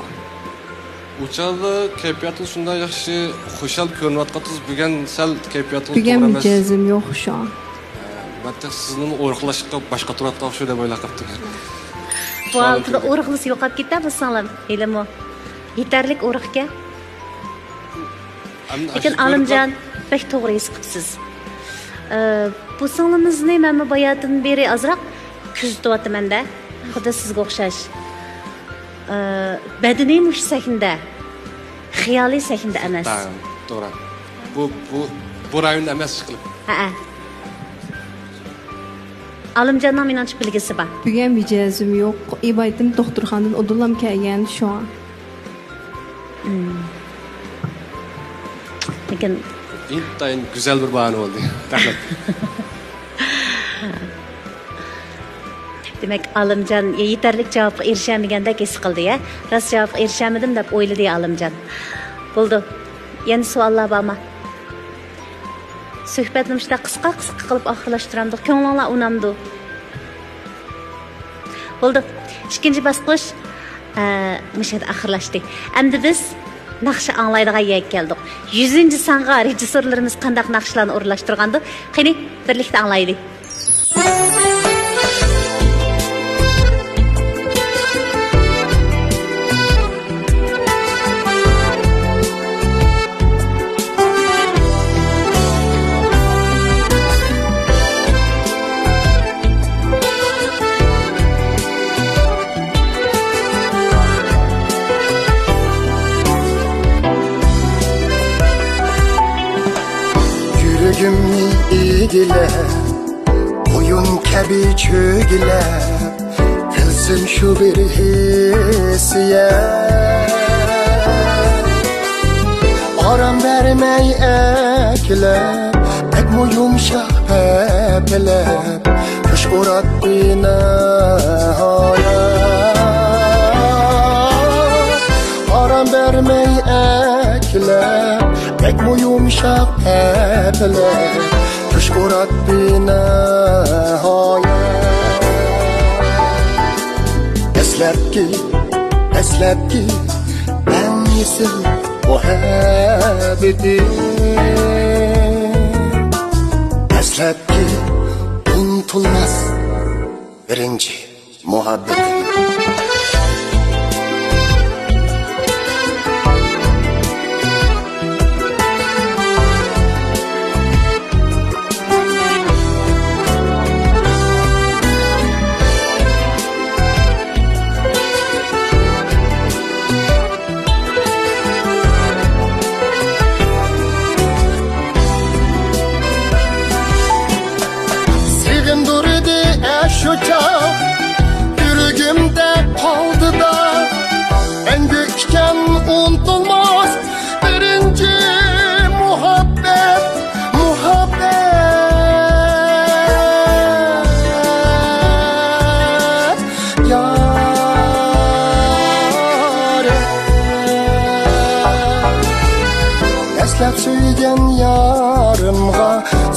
ئۇ چاغدا كەيپىياتىڭىز شۇنداق ياخشى، خۇشال كۆرۈنۈۋاتقانتىڭىز، بۈگۈن سەل كەيپىياتىڭىز بۈگۈن توغرا ئەمەس. مىجەزىم يوق شۇڭا. ھە، مەن تېخى سىزنىڭ ئورۇقلاشقا باشقا تۇرۇۋاتقان ئوخشايدۇ دەپ ئويلاپ قاپتىكەن. بۇ ھالىتىدە ئورۇقلىسا يوقاپ كېتە بولساڭلار، ھېلىمۇ يېتەرلىك ئورۇق ئىكەن. ئەمدى لېكىن ئاشۇ ئالىمجان، بەك توغرا ھېس قىپسىز. ئە، بۇ سىڭلىمىزنى مەنمۇ باياتىن بېرى ئازراق كۆزىتىۋاتىمەن-دە. خۇددى سىزگە ئوخشاش. ئە، بەدىنى مۇشۇ سەھنىدە، خىيالى سەھنىدە ئەمەس. ھە، توغرا. بۇ، بۇ، بۇ رايوندا ئەمەس ئىشقىلىپ. ھەئە. ئالىمجاننىڭ مېنىڭچە بىلگۈسى بار. بۈگۈن مىجەزىم يوق. ئىبايىتىم دوختۇرخانىدىن ئۇدۇللا كەلگەن شۇڭا. لېكىن ئىنتايىن گۈزەل بىر باھانە بولدى. رەھمەت. دېمەك، ئالىمجان يېتەرلىك جاۋابقا ئېرىشەلمىگەندەك ھېس قىلدى، يە؟ راست جاۋابقا ئېرىشەلمىدىم دەپ ئويلىدى ئالىمجان. بولدى. يەنە سوئاللار بارمۇ؟ سۆھبەتنى مۇشۇنداق قىسقا-قىسقا قىلىپ ئاخىرلاشتۇرامدۇق. كۆڭلۈڭلار ئۇنامدۇ؟ بولدى. ئىككىنچى باسقۇچ، ئە، مۇشۇ يەردە ئاخىرلاشتى. ئەمدى بىز ناخشا ئاڭلايدىغان يەرگە كەلدۇق. يۈزىنچى سانغا رېژىسسورلىرىمىز قانداق ناخشىلارنى ئورۇنلاشتۇرغاندۇ؟ قېنى، بىرلىكتە ئاڭلايلى. يۈرىكىمنى ئىگىلەپ، قۇيۇن كەبى چۆگىلەپ، تىلسىم شۇ بىر ھېسسىيات. ئارام بەرمەي ئەكلەپ، بەكمۇ يۇمشاق پەپىلەپ، كۈچ ئۇراتتى ناھايەت. ئارام بەرمەي ئەكلەپ، بەكمۇ يۇمشاق پەپىلەپ، كۈچ ئۇراتتى ناھايەت. دەسلەپكى، دەسلەپكى ئەڭ ئېسىل مۇھەببىتىم. دەسلەپكى ئۇنتۇلماس بىرىنچى مۇھەببىتىم. سېغىندۇردى ئەشۇ چاغ، يۈرىكىمدە قالدى داغ. مەڭگۈ ئىكەن ئۇنتۇلماس بىرىنچى مۇھەببەت، مۇھەببەت. سۆيگەن يارىمغا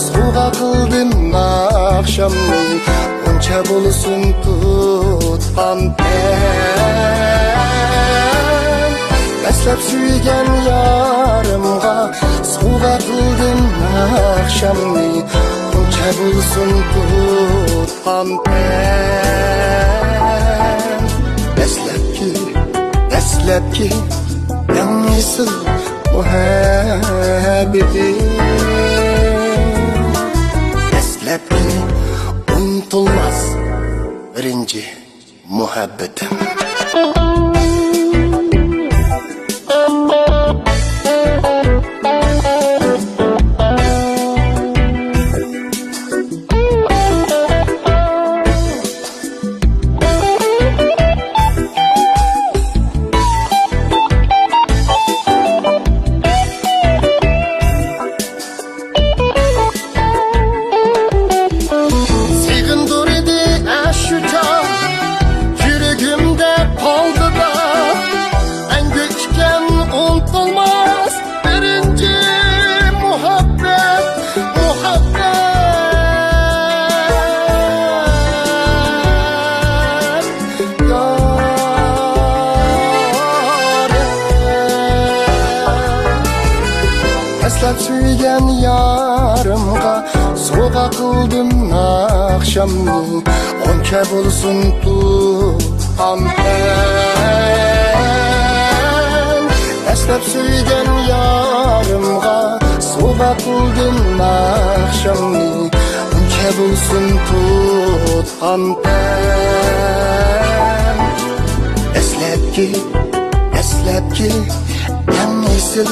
سوۋغا قىلدىم ئاخشامنى، غۇنچە بولسۇن تۇتقان پەم. دەسلەپ سۆيگەن يارىمغا سوۋغا قىلدىم ئاخشامنى، غۇنچە بولسۇن تۇتقان پەم. دەسلەپكى، دەسلەپكى ئەڭ ئېسىل مۇھەببىتىم. دەسلەپكى ئۇنتۇلماس بىرىنچى مۇھەببىتىم. سېغىندۇردى ئاشۇ چاغ، يۈرىكىمدە قالدى دا، مەڭگۈ ئىكەن ئۇنتۇلماس بىرىنچى مۇھەببەت، مۇھەببەت. دەسلەپ سۆيگەن يارىمغا سوۋغا قىلدىم ئاخشامنى، غۇنچە بولسۇن تۇتقان پەم. دەسلەپ سۆيگەن يارىمغا سوۋغا قىلدىم ئاخشامنى، غۇنچە بولسۇن تۇتقان پەم. دەسلەپكى، دەسلەپكى ئەڭ ئېسىل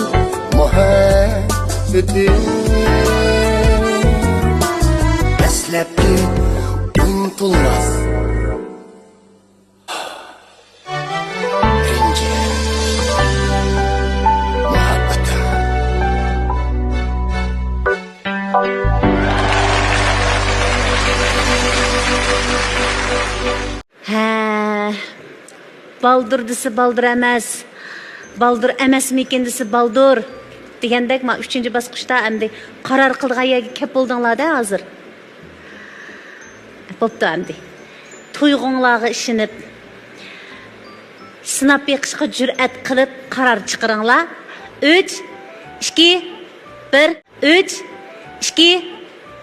مۇھەببىتىم. دەسلەپكى ئۇنتۇلماس بىرىنچى مۇھەببىتىم. ھە، بالدۇر دېسە بالدۇر ئەمەس، بالدۇر ئەمەسمىكىن دېسە بالدۇر دېگەندەك، ما ئۈچىنچى باسقۇچتا ئەمدى قارار قىلىدىغان يەرگە كەپ بولدۇڭلار-دە ھازىر. بوپتۇ ئەمدى. تۇيغۇڭلارغا ئىشىنىپ، سىناپ بېقىشقا جۈرئەت قىلىپ قارار چىقىرىڭلار. ئۈچ، ئىككى، بىر. ئۈچ، ئىككى،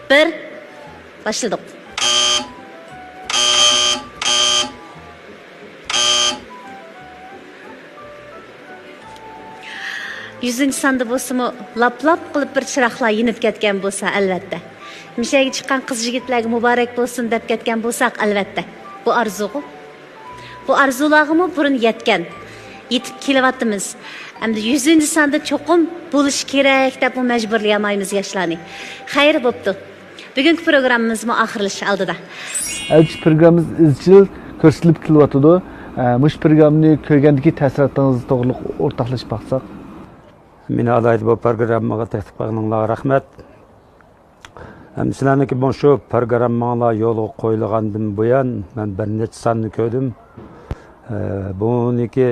بىر. باشلىدۇق. يۈزىنچى ساندا بولسىمۇ لاپ-لاپ قىلىپ بىر چىراغلار يېنىپ كەتكەن بولسا، ئەلۋەتتە. مىشەگە چىققان قىز-يىگىتلەرگە مۇبارەك بولسۇن دەپ كەتكەن بولساق، ئەلۋەتتە. بۇ ئارزۇغۇ. بۇ ئارزۇلارغىمۇ بۇرۇن يەتكەن. يېتىپ كېلىۋاتىمىز. ئەمدى يۈزىنچى ساندا چوقۇم بولۇشى كېرەك دەپمۇ مەجبۇرلىيالمايمىز ياشلارنى. خەير بوپتۇ. بۈگۈنكى پروگراممىمىزمۇ ئاخىرلىشىش ئالدىدا. ئەلچى پروگراممىمىز ئىزچىل كۆرسىتىلىپ كېلىۋاتىدۇ. ئە، مۇشۇ پروگراممىنى كۆرگەندىكى تەسىراتىڭىز توغرىلىق ئورتاقلىشىپ باقساق. مېنى ئالاھىدە بۇ پروگراممىغا تەكلىپ قىلغىنىڭلارغا رەھمەت. ھەم سىلەرنىڭكى مۇشۇ پروگرامماڭلار يولغا قويۇلغاندىن بۇيان، مەن بىر نەچچە ساننى كۆردۈم. ئە، بۇنىڭكى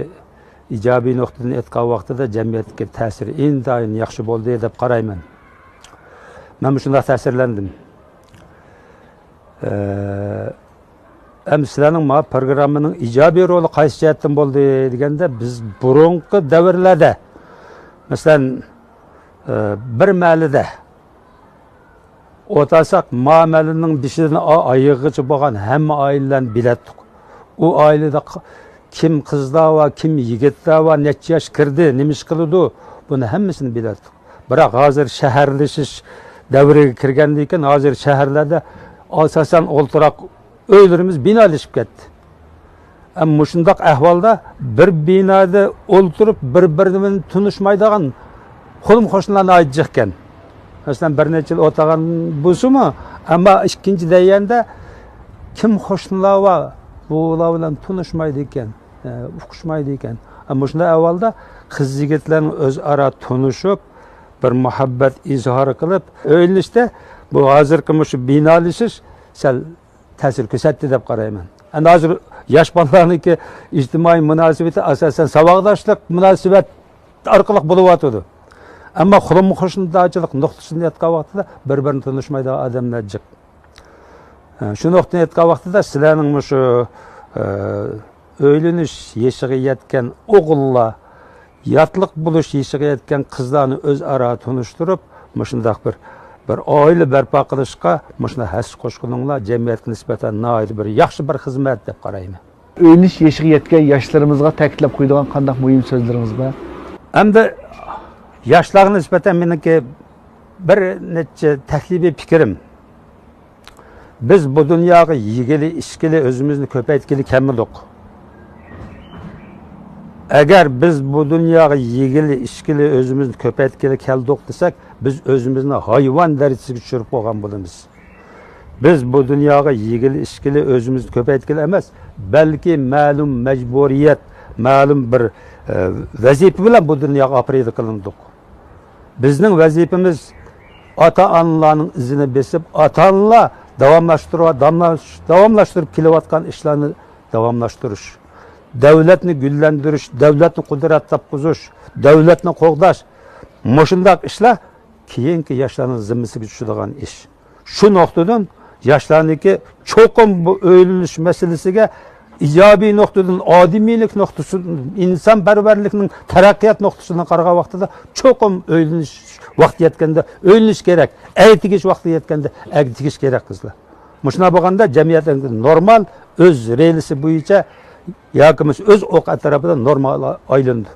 ئىجابىي نۇقتىدىن ئېيتقان ۋاقتىدا جەمئىيەتتىكى تەسىرى ئىنتايىن ياخشى بولدى دەپ قارايمەن. مەن مۇشۇنداق تەسىرلەندىم. ئە، ئەمدى سىلەرنىڭ ما پروگراممىنىڭ ئىجابىي رولى قايسى جەھەتتىن بولدى دېگەندە، بىز بۇرۇنقى دەۋرلەردە، مەسىلەن، ئە، بىر مەھەللىدە ئولتۇرساق، ما مەھەللىنىڭ بېشىدىن ئا-، ئايىغىغىچە بولغان ھەممە ئائىلىلەرنى بىلەتتۇق. ئۇ ئائىلىدە ق-، كىم قىزلار بار، كىم يىگىتلەر بار، نەچچە ياش كىردى، نېمە ئىش قىلىدۇ، بۇنى ھەممىسىنى بىلەتتۇق. بىراق ھازىر شەھەرلىشىش دەۋرىگە كىرگەندىن كېيىن، ھازىر شەھەرلەردە ئاساسەن ئولتۇراق ئۆيلىرىمىز بىنالىشىپ كەتتى. ئەم، مۇشۇنداق ئەھۋالدا بىر بىنادا ئولتۇرۇپ، بىر-بىرى بىلەن تونۇشمايدىغان قولۇم قوشنىلار ناھايىتى جىقكەن. مەسىلەن، بىر نەچچە يىل ئولتۇرغان بولسىمۇ، ئەمما ئىككىنچى دېگەندە كىم قوشنىلار بار، بۇلار بىلەن تونۇشمايدىكەن، ئە، ئۇقۇشمايدىكەن. ئە، مۇشۇنداق ئەھۋالدا قىز-يىگىتلەرنىڭ ئۆزئارا تونۇشۇپ، بىر مۇھەببەت ئىزھارى قىلىپ، ئۆيلىنىشتە بۇ ھازىرقى مۇشۇ بىنالىشىش سەل تەسىر كۆرسەتتى دەپ قارايمەن. ئەمدى ھازىر ياش بالىلارنىڭكى ئىجتىمائىي مۇناسىۋىتى ئاساسەن ساۋاقداشلىق مۇناسىۋەت ئارقىلىق بولۇۋاتىدۇ. ئەمما قولمۇ قوشنىدارچىلىق نۇقتىسىدىن ئېيتقان ۋاقتىدا بىر-بىرىنى تونۇشمايدىغان ئادەملەر جىق. ئە، شۇ نۇقتىدىن ئېيتقان ۋاقتىدا سىلەرنىڭ مۇشۇ، ئە، ئۆيلىنىش يېشىغا يەتكەن ئوغۇللار، ياتلىق بولۇش يېشىغا يەتكەن قىزلارنى ئۆزئارا تونۇشتۇرۇپ، مۇشۇنداق بىر، بىر ئائىلە بەرپا قىلىشقا مۇشۇنداق ھەسسە قوشقىنىڭلار جەمئىيەتكە نىسبەتەن ناھايىتى بىر ياخشى بىر خىزمەت دەپ قارايمەن. ئۆيلىنىش يېشىغا يەتكەن ياشلىرىمىزغا تەكىتلەپ قويىدىغان قانداق مۇھىم سۆزلىرىڭىز بار؟ ئەمدى ياشلارغا نىسبەتەن مېنىڭكى بىر نەچچە تەكلىپىي پىكرىم. بىز بۇ دۇنياغا يېگىلى، ئىچكىلى، ئۆزىمىزنى كۆپەيتكىلى كەلمىدۇق. ئەگەر بىز بۇ دۇنياغا يېگىلى، ئىچكىلى، ئۆزىمىزنى كۆپەيتكىلى كەلدۇق دېسەك، بىز ئۆزىمىزنى ھايۋان دەرىجىسىگە چۈشۈرۈپ قويغان بولىمىز. بىز بۇ دۇنياغا يېگىلى، ئىچكىلى، ئۆزىمىزنى كۆپەيتكىلى ئەمەس، بەلكى مەلۇم مەجبۇرىيەت، مەلۇم بىر، ئە، ۋەزىپە بىلەن بۇ دۇنياغا ئاپىرىدە قىلىندۇق. بىزنىڭ ۋەزىپىمىز ئاتا-ئانىلارنىڭ ئىزىنى بېسىپ، ئاتا-ئانىلار داۋاملاشتۇرۇۋ-، داملاش-، داۋاملاشتۇرۇپ كېلىۋاتقان ئىشلارنى داۋاملاشتۇرۇش، دەۋلەتنى گۈللەندۈرۈش، دەۋلەتنى قۇدرەت تاپقۇزۇش، دەۋلەتنى قوغداش، مۇشۇنداق ئىشلار كېيىنكى ياشلارنىڭ زىممىسىگە چۈشىدىغان ئىش. شۇ نۇقتىدىن ياشلارنىڭكى چوقۇم بۇ ئۆيلىنىش مەسىلىسىگە ئىجابىي نۇقتىدىن، ئادىمىيلىك نۇقتىسىدىن، ئىنسانپەرۋەرلىكنىڭ تەرەققىيات نۇقتىسىدىن قارىغان ۋاقتىدا چوقۇم ئۆيلىنىش ۋاقتى يەتكەندە ئۆيلىنىش كېرەك، ئەگتىگىش ۋاقتى يەتكەندە ئەگتىگىش كېرەك قىزلار. مۇشۇنداق بولغاندا جەمئىيەت نورمال ئۆز رېلىسى بويىچە ياكى بولمىسا ئۆز ئوق ئەتراپىدا نورمال ئايلىنىدۇ.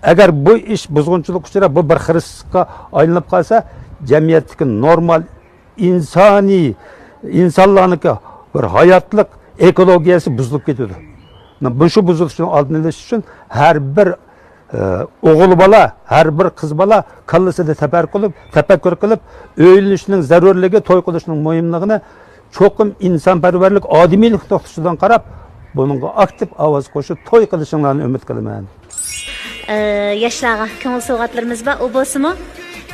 ئەگەر بۇ ئىش بۇزغۇنچىلىققا ئۇچراپ، بۇ بىر خىرىسلىققا ئايلىنىپ قالسا، جەمئىيەتتىكى نورمال ئىنسانىي، ئىنسانلارنىڭكى بىر ھاياتلىق ئېكولوگىيەسى بۇزۇلۇپ كېتىدۇ. مۇشۇ بۇزۇلۇشنىڭ ئالدىنى ئېلىش ئۈچۈن ھەر بىر، ئە، ئوغۇل بالا، ھەر بىر قىز بالا كاللىسىدا تەپەككۇر قىلىپ، تەپەككۇر قىلىپ، ئۆيلىنىشنىڭ زەرۇرلۇقى، توي قىلىشنىڭ مۇھىملىقىنى چوقۇم ئىنسانپەرۋەرلىك، ئادىمىيلىك نۇقتىسىدىن قاراپ، بۇنىڭغا ئاكتىپ ئاۋاز قوشۇپ، توي قىلىشىڭلارنى ئۈمىد قىلىمەن. ئى، ياشلارغا كۆڭۈل سوۋغاتلىرىمىز بار. ئۇ بولسىمۇ،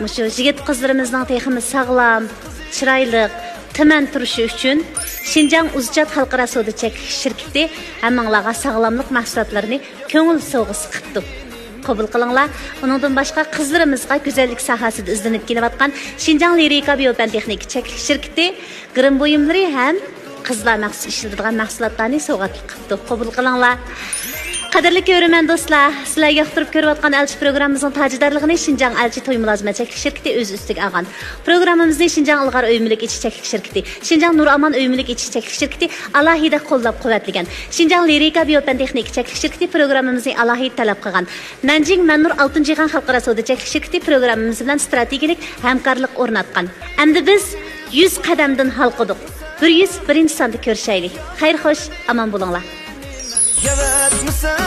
مۇشۇ يىگىت قىزلىرىمىزنىڭ تېخىمۇ ساغلام، چىرايلىق، تىمەن تۇرۇشى ئۈچۈن شىنجاڭ ئۇزچات خەلقئارا سودا چەكلىك شىركىتى ھەممىڭلارغا ساغلاملىق مەھسۇلاتلىرىنى كۆڭۈل سوۋغىسى قىپتۇ. قوبۇل قىلىڭلار. ئۇنىڭدىن باشقا، قىزلىرىمىزغا گۈزەللىك ساھەسىدە ئىزدىنىپ كېلىۋاتقان شىنجاڭ لىرىكا بىيو پەن تېخنىكا چەكلىك شىركىتى گىرىم بۇيۇملىرى ھەم قىزلار مەخسۇس ئىشلىتىدىغان مەھسۇلاتلارنى سوۋغاتلىق قىپتۇ. قوبۇل قىلىڭلار. قەدىرلىك كۆرۈرمەن دوستلار، سىلەر ياقتۇرۇپ كۆرۈۋاتقان ئەلچى پروگراممىمىزنىڭ تاجىدارلىقىنى شىنجاڭ ئەلچى توي مۇلازىمەت چەكلىك شىركىتى ئۆز ئۈستىگە ئالغان. پروگراممىمىزنى شىنجاڭ ئىلغار ئۆي مۈلۈك ئېچىش چەكلىك شىركىتى، شىنجاڭ نۇرئامان ئۆي مۈلۈك ئېچىش چەكلىك شىركىتى ئالاھىدە قوللاپ قۇۋۋەتلىگەن. شىنجاڭ لىرىكا بىيو پەن تېخنىكا چەكلىك شىركىتى پروگراممىمىزنى ئالاھىدە تەلەپ قىلغان. نەنجىڭ مەننۇر ئالتۇن جىغان خەلقئارا سودا چەكلىك شىركىتى پروگراممىمىز بىلەن ئىستراتېگىيەلىك ھەمكارلىق ئورناتقان. ئەمدى بىز يۈز قەدەمدىن ھالقىدۇق. بىر يۈز بىرىنچى ساندا كۆرۈشەيلى. خەير خوش، ئامان بولۇڭلار. يەۋەتمىسە